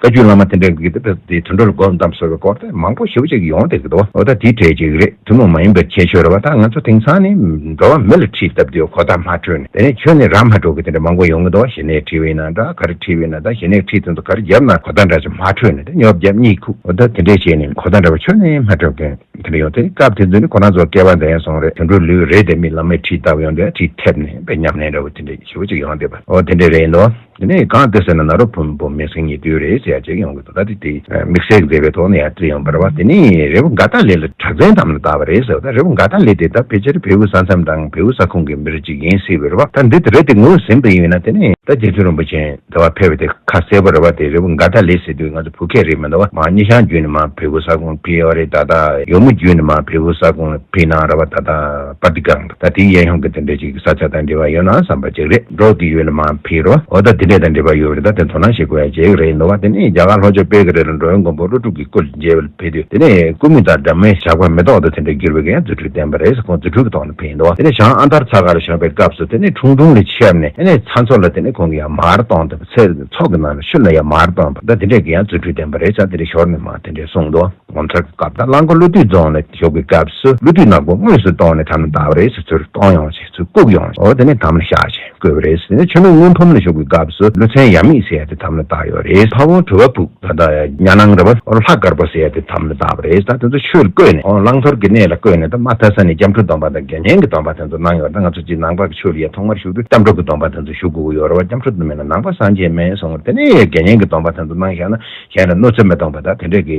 བཀའ་བརྒྱུད་བླ་མ་དེ་འདྲ་གི་དེ་དེ་དུད་འགྲོ་ལ་སྒོམ་དང་ཟེར་བའི་སྐོར་དེ་མང་པོ་ཞེ་པོ་ཅིག་ཡོང་བསྡད་ཀྱི་འདུག་འོ་ད་དེའི་གྲས་ཅིག་རེད། ཐུན་མོང་མ་ཡིན་པའི་ཁྱད་ཆོས་རེད་བ། ད་ང་ཚོ་དེང་སང་ནི་འགྲོ་བ་མི་ལ་ཁྲིད་བཏབ་དུས་གོ་བརྡ་མ་འཕྲོད་ནས་དེ་ནས་ཁྱོད་ནི་ར་མ་འགྲོ་གི་དེ་འདྲ་མང་པོ་ཡོང་གི་འདུག་ཞི་གནས་ཁྲིད་པ་ཡིན་ན་འདྲ། ག་རེ་ཁྲིད་པ་ཡིན་ན་འདྲ། ཞི་གནས་ཁྲིད་དུས་ག་རེ་བརྒྱབ་ན་གོ་བརྡ་འདྲ་ཞིག་མ་འཕྲོད་ནས་དེ་ཉོབ་བརྒྱབ་གཉིད་ཁུག་འོ་ད་དེ་འདྲས་བྱས་ནས་གོ་བརྡ་འདྲ་བ་ཁྱོན་ནས་མ་འཕྲོད་མཁན་དེ་འདྲ་ཡོང་དུས། སྐབས་དེ་ཚོ་ནི་ཁོ་རང་ཚོ་སྐལ་བ་ལྡན་སོང་རེད། དུད་འགྲོ་ལུས་རེད་དེ་མི་བླ་མས་ཁྲིད་བཏབ་ཡོང་དུས་ཁྲིད་ཐེབས་ནས་དཔེ་ཉམས་ལེན་འདྲ་བོ་དེ་འདྲས་ཞེ་པོ་ཅིག་ཡོང་བསྡད་པ་འོ་དེ་འདྲས་རེད་འདུག་དེ་ནས་གང་ལྟར་ཟེར་ན་ན་རོ་ཕུན་པོ་མིང་སྲིང་གཉིས་འདུས་རེད་ཟེར་ཡ་ཅིག་ཡོང་གི་འདུག་ད་དེ་དེ་དམིགས་བསལ་མཛད་པའི་ཐོག་ནས་ཡར་བྲིས་ཡོང་བ་རེད་བ། དེ་ནས་རི་བོ་དགའ་ལྡན་ལ་གྲགས་འཛིན་དམ་ལ་བཏགས་པ་རེད་ཟེར་བ། ད་རི་བོ་དགའ་ལྡན་ལ་དེ་ད་ཕལ་ཆེར་བལ་པོའི་ས་མཚམས་དང་བལ་པོའི་ས་ཁོངས་ཀྱི་མི་རིགས་ཅིག་ཡིན་སྲིད་པ་རེད་བ། ད་འདི་དེ་རེད་དེ་ངོས་ཟིན་པ་ཡིན་ན་དེ་ནས་ ད་རྗེ་བཙུན་རིན་པོ་ཆེ་དེ་བ་ཕེབས་པ་དེ་ཁ་གསལ་པོ་རེད་བ། དེ་རི་བོ་མགར་ཐ་ལི་ཟེར་དུས་ང་ཚོ་བོད་སྐད་རེད་མི་འདུག་བ། མ་སྙེ་ཤང་བརྒྱུད་ནས་མ་བལ་པོ་ས་ཁོངས་ཕེབས་ཡོད་རེད། ད་ལྟ་ཡོ་མོ་བརྒྱུད་ནས་མ་བལ་པོ་ས་ཁོངས་ཕེབས་གནང་རེད་བ། ད་ལྟ་པར་ཏི་སྒང་ད་དེའི་གཡས་གཡོན་གྱི་དེ་འདྲ་ཅིག་ས་ཆ་དང་འབྲེལ་བ་ཡོད་ན་བསམ་པ་ཅིག་རེད། འབྲོག་གི་ཡུལ་ནས་མ་ཕེབས་རོ། འོ་ད་དེ་འདྲས་དང་འབྲེལ་བ་ཡོད་རེད། ད་དེ་དོ་སྣང་བྱེད་དགོས་ཡ་ཅིག་རེད་འདུག་བ། དེ་ནས་རྒྱ་གར་ལྷོ་ཕྱོགས་དཔལ་གྱི་རི་ལ་འགྲོ་བའི་མགོན་པོ་ཀླུ་སྒྲུབ་ཀྱི་སྐུ་མཇལ་བར་ཕེབས་དུས་དེ་ནས་སྐུ་མི་དང་འདྲ་མིན་ཞགས་པ་མེ་ཏོག་དང་དེ་འདྲ་བསྒྱུར་བའི་གི་ཡང་རྫུ་འཕྲུལ་བསྟན་པ་རེད། ཁོང་རྫུ་འཕྲུལ་གྱི་ཐོག་ནས་ཕེབས་འདུག་བ། དེ་ནས་བྱང་ཨ་མཐར་ཚ་ཁ་ལ་བཞུགས་པའི་སྐབས་སུ་དེ་ནས་ཁྲུང་ཁྲུང་ལ་ཆས་ནས་དེ་ནས་ཚྭ་མཚོ་ལ་དེ་ནས་ཁོང་གིས་ཡང་མར་གཏོང་དེ་ཚྭ་མཚོ་གི་ནང་ལ་ཆུ་ལ་ཡང་མར་གཏོང་བ་ད་དེ་འདྲས་ཀྱི་ཡང་རྫུ་འཕྲུལ་བསྟན་པ་རེད་ཟེར་དེ་འདྲས་ཞོར་ནས་མ་དེ་འདྲས་གསུངས་འདུག་ངོ་མཚར་གྱི་སྐབས་དང་གླང་མགོ་ཀླུ་བདུད་རྫོང་ལ་བཞུགས་པའི་སྐབས་སུ་ཀླུ་བདུད་ནག་པོ་དངོས་སུ་གཏོང་ནས་དམ་ལ་བཏགས་པ་རེད་ཟེར། ཚུར་གཏོང་ཡོང་ཞེས་ཚུར་བཀུག་ཡོང་ཞེས་འོ་དེ་ནས་དམ་ལ་བཞག་ཅིང་བཀོད་པ་རེད། དེ་ནས་ཆོས་མེད་དངུལ་ཕུང་ལ་བཞུགས་པའི་སྐབས་སུ་ཀླུ་མཚན་ཡབ་མེས་ཟེར་ཡ་དེ་དམ་ལ་བཏགས་ཡོད་རེད། ཕ་བོང་གྲུ་པ་ཕུག་ད་ལྟ་གཉའ་ནང་རེད་བ། ཨོ་ལྷ་དཀར་པོ་ཟེར་ཡ་དེ་དམ་ལ་བཏགས་པ་རེད། ད་དེ་ཚོ་ཆོས་ལ་བཀོད་ནས་ཨོ་བླང་དོར་གྱི་གནས་ལ་བཀོད་ནས་ད་མ་མཐའ་ས་ནས་སྐྱབས་འགྲོའི་སྡོམ་པ་དང་དགེ་བསྙེན་གྱི་སྡོམ་པ་དེ་ཚོ་གནང་ཡོད། ད་ང་ཚོ་ཅིག་ནང་པ་གི་ཆོས་ལ་ཡ་ཐོག་མར་ཞུགས་དུས་སྐྱབས་འགྲོ་གི་སྡོམ་པ་དེ་ཚོ་ཞུ་དགོས་ཀྱི་ཡོད་རེད་བ། སྐྱབས་འགྲོ་དེ་མེད་ན་ནང་པ་སངས་རྒྱས་མེད་གསུངས་པ་རེད། དེ་ནས་དགེ་བསྙེན་གྱི་སྡོམ་པ་དེ་ཚོ་གནང་བཞག་ན་གཞན་ལ་གནོད་འཚེ་མི་གཏོང་བ་དང་དེ་འདྲས་ཀྱི་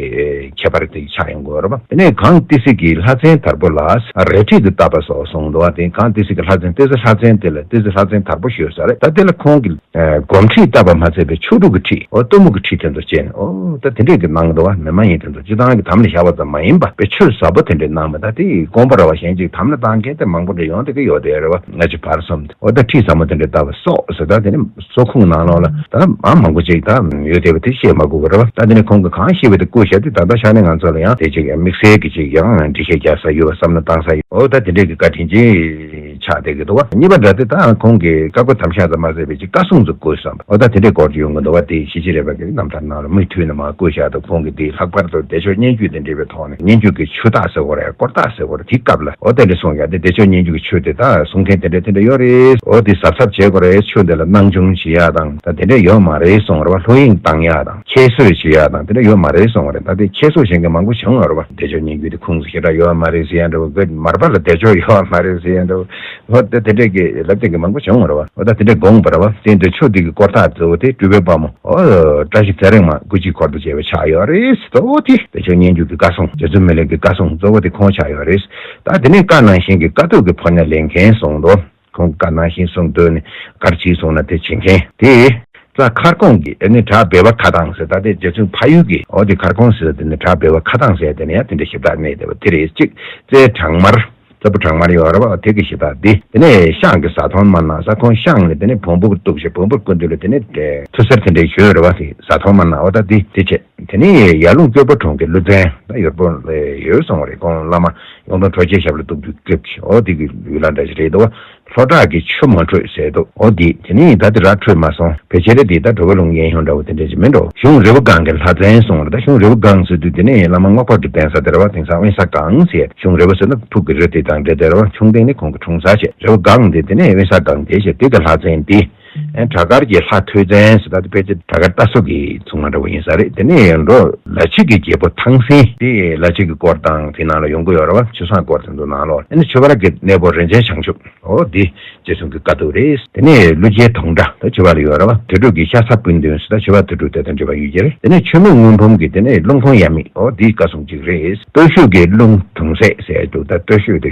ཁྱད་པར་དེ་ཆགས་ཡོང་གི་ཡོད་རེད་བ། དེ་ནས་གངས་ཏི་སེ་གི་ལྷ་བཙན་དར་པོ་ལ་རལ་གྲི་གིས་བཏབ་པ་སོགས་གསུངས་འདུག་བ། དེ་གངས་ཏི་སེ་གི་ལྷ་བཙན་ཏི་སེ་ལྷ་བཙན་དེ་ལ་ཏི་སེ་ལྷ་བཙན་དར་པོ་ཞུ་ས་རེད། ད་དེ་ལ་ཁོང་གིས་སྒོམ་ཁྲིད་བཏབ་པ་མ་ཚད་པའི་ཆོས་དྲུག་གི་ཁྲིད་ཨོ་གཏུམ་མོ་གི་ཁྲིད་དེ་ཚོ་བཅས་ནས་ཨོ་ད་དེ་འདྲས་ཀྱི་གནང་འདུག་བ། མི་མ་ཡིན་དེ་ཚོ་སྤྱི་བཏང་གི་དམ་ལ་བཞག་པ་ཙམ་མ་ཡིན་པ་དཔེ་ཆོས་ཟབ་པོ་དེ་འདྲས་གནང་བ། ད་དེ་དགོངས་པ་ར་བ་གཞན་གཅིག་དམ་ལ་བཏང་མཁན་དེ་མང་པོ་འདྲ་ཡོང་དེ་གི་ཡོད་དེ་རེད་བ། ང་ཅི་བར་གསུམ་དེ་ཨོ་ད་ཁྲིད་ཟབ་མོ་དེ་འདྲས་བཏབ་པ་སོགས་ཟེར། ད་དེ་ནི་སོ་ཁུངས་ནང་ལོགས་ལ་ད་ཨ་མང་པོ་ཅིག་ད་ཡོད་དེ་བ་དེ་བཤད་མ་དགོས་པ་རེད་བ། ད་དེ་ནི་ཁོང་གི་གང་བཤད་པ་དེ་བཀོད་བཞག་དུས་ད་ལྟ་ཤ་ནས་ང་ཚོ་ལ་ཡང་དེ་ཅིག་དམིགས་བསལ་གྱི་ཅིག་ཡང་འགྲེལ་བཤད་རྒྱག་ས་ཡོད་བ། བསམ་བློ་བཏང་ས་ཡོད། ཨོ་ད་དེ་འདྲས་ཀྱི་བཀའ་དྲིན་ཅིག་ཆགས་བསྡད་ཀྱི་འདུག་བ། གཉིས་པ་འདྲ་དེ་ད་ཁོང་གིས་བཀའ་བསྒོ་དམ་བཞག་ཙམ་མ་ཟད་པའི་ཅིག་བཀའ་སྲུང་ཚོ་བསྐོས་སམ། ཨོ་ད་དེ་འདྲའི་སྐོར་ཅིག་ཡོང་གི་འདུག་བ། དེ་ཤེས་བྱེད་རས་པ་གི་རྣམ་ཐར་ནང་ལ་མུ་མཐུད་ནས་མར་བསྐོས་བཞག་འདུག་ཁོང་གིས་དེ་ལྷག་པར་དུ་བདེ་མཆོག་སྙན་བརྒྱུད་དང་འབྲེལ་བའི་ཐོག་ནས་སྙན་བརྒྱུད་ཀྱི་ཆུ་རྟགས་ཟེར་དགོས་རེད། སྐོར་རྟགས་ཟེར་དགོས་རེད། དེའི་སྐབས་ལ་ཨོ་དེ་འདྲ་གསུངས་ཡ་དེ་བདེ་མཆོག་སྙན་བརྒྱུད་ཀྱི་ཆུ་དེ་ད་གསུང་མཁན་དེ་འདྲ་དེ་འདྲ་ཡོད་རེད། ཨོ་དེ་གཟབ་གཟབ་བྱེད་དགོས་རེད། ཆུ་འདི་ལ་སྣང་ཆུང་བྱེད་ཡ་དང་ད་དེ་འདྲ་ཡོད་མ་རེད་གསུངས་རེད་བ། ལྷོད་གཡེང་བཏང་ཡ་དང་ཁྱད་གསོད་བྱེད་ཡ་དང་དེ་འདྲ་ཡོད་མ་རེད་གསུངས་རེད། ད་དེ་ཁྱད་གསོད་བྱེད་མཁན་མང་པོ་བྱུང་ཡོད་རེད་བ། བདེ་མཆོག་སྙན་བརྒྱུད་དེ་ཁུངས་སུ་ཞེ་དྲག་ཡོད་མ་རེད་ཟེར་ཡ་འདྲ་བོ། མར་པ་ལ་བདེ་མཆོག་ཡོད་མ་རེད་ཟེར་ཡ་འདྲ་བོ། ཨོ་ད་དེ་འདྲས་ཀྱི་ལབ་དེ་གི་མང་པོ་བྱུང་བ་རེད་བ། ཨོ་ད་དེ་འདྲས་དགོངས་པ་རེད་བ། དེ་འདྲ་ཆོས་འདི་གི་སྐོར་ཐག་གཙོ་བོ་དེ་སྤྲུལ་པའི་དཔའ་མོ་ཨོ་བཀྲ་ཤིས་ཚེ་རིང་མ་སྐུ་མཆེད་འཁོར་དུ་བཅས་པའི་ཆགས་ཡོད་རེད། གཙོ་བོ་དེ་བདེ་མཆོག་སྙན་བརྒྱུད་ཀྱི་བཀའ་སྲུང་རྗེ་བཙུན་མི་ལའི་གི་བཀའ་སྲུང་གཙོ་བོ་དེ་ཁོང་ཆགས་ཡོད་རེད། ད་དེ་ནས་བཀའ་ནང་བཞིན་གྱི་དཀའ་ཐུབ་ཀྱི་ཕོ་ཉ་ལེན་མཁན་གསུངས་འདུག་ཁོང་གི་བཀའ་ནང་བཞིན་གསུང་འདོད་ནས་ག་རེ་བྱས་སོང་ན་དེ་བྱེད་མཁན་དེ། རྩྭ་མཁར་གོང་གི་ཨ་ནི་བྲག་སྦལ་པ་ཁ་གདང་ཟེར། ད་དེ་རྗེ་བཙུན་ཕ་ཡུལ་གྱི་ཨོ་དེ་མཁར་གོང་ཟེར་དེ་ནི་བྲག་སྦལ་པ་ཁ་གདང་ཟེར་དེ་ནི་ཡང་དེ་འདྲ་ཞིབ་ཕྲ་གནས་བསྡད་པ་དེ་རེད། གཅིག་རྩྭའི་བྲག་དམར། རྩྭ་ཕུ་བྲག་དམར་ཡོད་རེད་བ། དེ་གི་ཞིབ་ཕྲ་དེ། དེ་ནས་ཤངས་ཀྱི་བཟའ་འཐོར་མ་ན་ས་ཁོང་ཤངས་ནས་དེ་ནས་བོན་པོ་གི་གཏུགས་ཤིང་བོན་པོར་བསྐུར་དུས་ལ་དེ་ནས་ཐུ་སེར་དེ་འདྲའི་ཞོལ་རེད་བ། དེ་བཟའ་འཐོར་མ་ན་འོ་ད་དེ་དེ་བྱས། དེ་ནས་ཡར་ཀླུང་སྐྱོ་པོ་གྲོང་གི་ཀླུ་བཙན་ད་ཡུལ་པོ་ལ་ཡོད་སོང་བ་རེད། ཁོང་བླ་མ་གཡུང་དྲུང་གྲོ་རྗེ་ཞབས་ལ་གཏུགས་དུས་སྐབས་ཀྱི་ཨོ་དེ་གི་ཡུལ་ལྷ་འདྲ་ཞིག་རེད་འདུག་བ། ལྷོ་བྲག་གི་ཆུ་མ་འཕྲོད་ཟེར་འདུག་ཨོ་དེ་དེ་ནས་ད་དེ་ར་འཕྲོད་མ་སོང་། ཕལ་ཆེར་དེ་ད་གྲོ་བོ་ལུང་གཡས་གཡོན་འདྲ་བོ་དེ་འདྲ་ཞིག་མིན་འགྲོ། གཞུང་རི་བོ་སྒང་གི་ལྷ་བཙན་སོང་བ་རེད། ད་གཞུང་རི་བོ་སྒང་ཟེར་དུས་དེ་ནས་བླ་མ་རྔོག་པ་གི་གདན་ས་དེ་རེད་བ། དེང་སང་དབེན་ས་སྒང་ཟེར། གཞུང་རི་བོ་ཟེར་ན་ཕུག་གི་རི་དེ་དང་འབྲེལ་བསྡད་རེད་བ། ཁྱུང་ལྡིང་ནི་ཁོང་གི་འཁྲུངས་ས་བྱས། རི་བོ་སྒང་དེ་དེ་ནས་དབེན་ས་སྒང་དེ་བྱས། དེ་གི་ལྷ་བཙན་དེ། ཨེ་བྲག་དཀར་གྱི་ལྷ་ཐོས་བཙན་ཟེར། ད་དེ་ཕལ་ཆེར་བྲག་དཀར་རྟ་སོ་གི་ཚུགས་མ་འདྲ་བོ་ཡིན་ས་རེད། དེ་ནས་འགྲོ་ལ་ཕྱི་གི་རྒྱལ་པོ་ཐང་སེང་དེ་ལ་ཕྱི་གི་སྐོར་དང་དེ་ནང་ལ་ཡོང་གི་ཡོད་རེད་བ། ཆོས་བཟང་སྐོར་དེ་ཚོ་ནང་ལོགས། ཨ་ནི་ཆོས་པར་གྱི་གནས་པོ་རིན་ཆེན་བྱང་ཆུབ་ཨོ་དེ་རྗེ་བཙུན་གྱི་བཀའ་ཐུབ་རེད། དེ་ནས་ཀླུ་རྒྱལ་དུང་སྒྲ་ད་ཆོས་པ་ལ་ཡོད་རེད་བ། དུར་ཁྲོད་ཀྱི་ཤ་ཚ་སྤུན་བདུན་ཟེར། ད་ཆོས་པ་དུར་ཁྲོད་དེ་དང་འབྲེལ་བ་ཡོད་ཀྱི་རེད། དེ་ནས་ཆོས་མེད་དངུལ་འབུམ་གྱི་དེ་ནས་ཀླུང་ཁོང་ཡབ་མེས་ཨོ་དེའི་བཀའ་སྲུང་གཅིག་རེད། སྟོད་ཤོད་ཀྱི་ཀླུང་དུང་སྲས་ཟེར་འདུག་ད་སྟོད་ཤོད་དེ་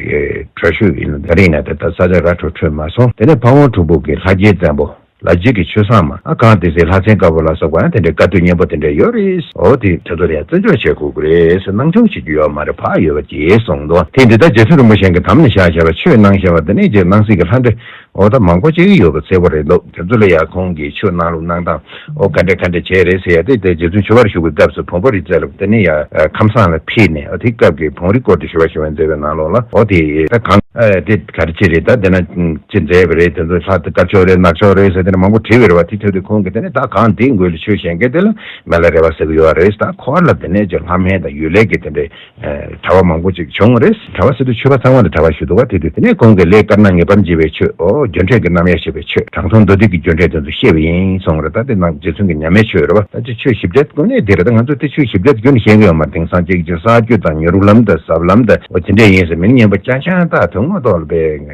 བྲག་ཤོད་ཡིན། ད་རེས་ན་ད་ལྟ་ས་ཆ་ར་འཕྲོད་འཕྲོད་མ་སོང་། དེ་ནས་ཕ་བོང་གྲུ་པོ་གི་ལྷ་རྗེ་བཙན་པོ་ལ་རྗེ་གི་ཆོས་བཟང་མ་ཨ་གང་དེ་ཚེ་ལྷ་བཙན་དཀར་པོ་ལ་སོགས་པ་ཡང་དེ་འདྲའི་བཀའ་ཐུབ་སྙན་པོ་དེ་འདྲ་ཡོད་རེད། ཨོ་དེ་དེ་ཚོ་ལ་ཡང་བརྩི་འཇོག་བྱེད་དགོས་ཀྱི་རེད་ཟེར། སྣང་ཆུང་བྱེད་རྒྱུ་ཡོད་མ་རེད། ཕར་ཡོད་པ་ཅེས་གསུངས་འདུག་དེ་འདི་ལྟར་རྗེ་བཙུན་རིན་པོ་ཆེ་གི་དམ་ནས་བཞག་བཞག་པ་ཆོས་གནང་བཞག་པ་དེ་ནས་རྗེ་སྣང་སྲིད་ཀྱི་ལྷ་འདྲེ་ཨོ་ད་མང་པོ་ཅིག་ཡོད་པ་གསལ་པོ་རེད་འདུག་དེ་ཚོ་ལ་ཡང་ཁོང་གིས་ཆོས་གནང་ལུགས་གནང་སྟངས་ཨོ་ག་འདྲ་ག་འདྲ་བྱས་རེད་ཟེར་ཡ་དེ་དེ་རྗེ་བཙུན་ཆོས་པར་བཞུགས་པའི་སྐབས་སུ་བོན་པོ་རི་རྩེ་ལ་དེ་ནས་ཡ་ཁམས་སངས་ལ་ཕེབས་ནས་ཨོ་དེའི་སྐབས་ཀྱི་བོན་རི་སྐོར་དུ་ཞུ་བ་ཞུ་བ་མཛད་པའི་ནང་ལོགས་ལ་ཨོ་དེ་ད་གང་ཨ་དེ་ག་རེ་ཅི་རེད། ད་དེ་ན་ཅི་མཛད་པ་རེད། དེ་ཚོ་ལྷ་དེ་དཀར་ཕྱོགས་རེད་ནག་ཕྱོགས་རེད་ཟེར་དེ་ནས་མང་པོ་དྲིས་པ་རེད་བ། དེ་ཐོས་དུས་ཁོང་གིས་དེ་ནས་ད་གང་དེའི་མགོ་ལ་ཆོས་བཤད་མཁན་དེ་ལ་མི་ལ་རས་པ་ཟེར་གི་ཡོད་རེད། ད་ཁོ་ལ་དེ་ནས་ཅི་ལྷ་སྨན་དང་ཡུལ་ལས་ཀྱི་དེ་འདྲའི་གྲྭ་པ་མང་པོ་ཅིག་བྱུང་བ་རེད། གྲྭ་པ་ཟེར་དུས་ཆོས་པ་ཚང་མ་ལ་གྲྭ་པ་ཞུ་འདུག་བ། དེ་དུས་དེ་ནས་ཁོང་གིས་ལས་དཀར་ནག་ངེས་པར་འབྱེད་པའི་ཆོས་ཨོ་རྒྱུ་འབྲས་ཀྱི་རྣམ་དབྱེ་ཤེས་པའི་ཆོས་དྲང་སྲོང་མདོ་སྡེ་གི་རྒྱུ་འབྲས་དེ་ཚོ་བཤད་པ་ཡིན་གསུངས་རེད། ད་དེ་ནང་རྗེ་བཙུན་གྱི་མཉམ་མེད་ཆོས་རེད་བ། ད་ཅི་ཆོས་ཞིབ་ཕྲ་དངོས་གནས་དེ་རེད། ད་ང་ཚོ་དེ་ཆོས་ཞིབ་ཕྲ་རྒྱུན་ཤེས་ཀྱི་ཡོད་མ་རེད། དེང་སང་ཅིག་ཅིག་གསར་བརྗེ་དང་མྱུར་ལམ་དང་ཟབ་ལམ་དང་ཨོ་དེ་འདྲས་ཡིན་ཟེར་མིན་སྙན་པ་ཅང་ཅང་ད་དོན་ངོ་ཐོག་ལ་པའི་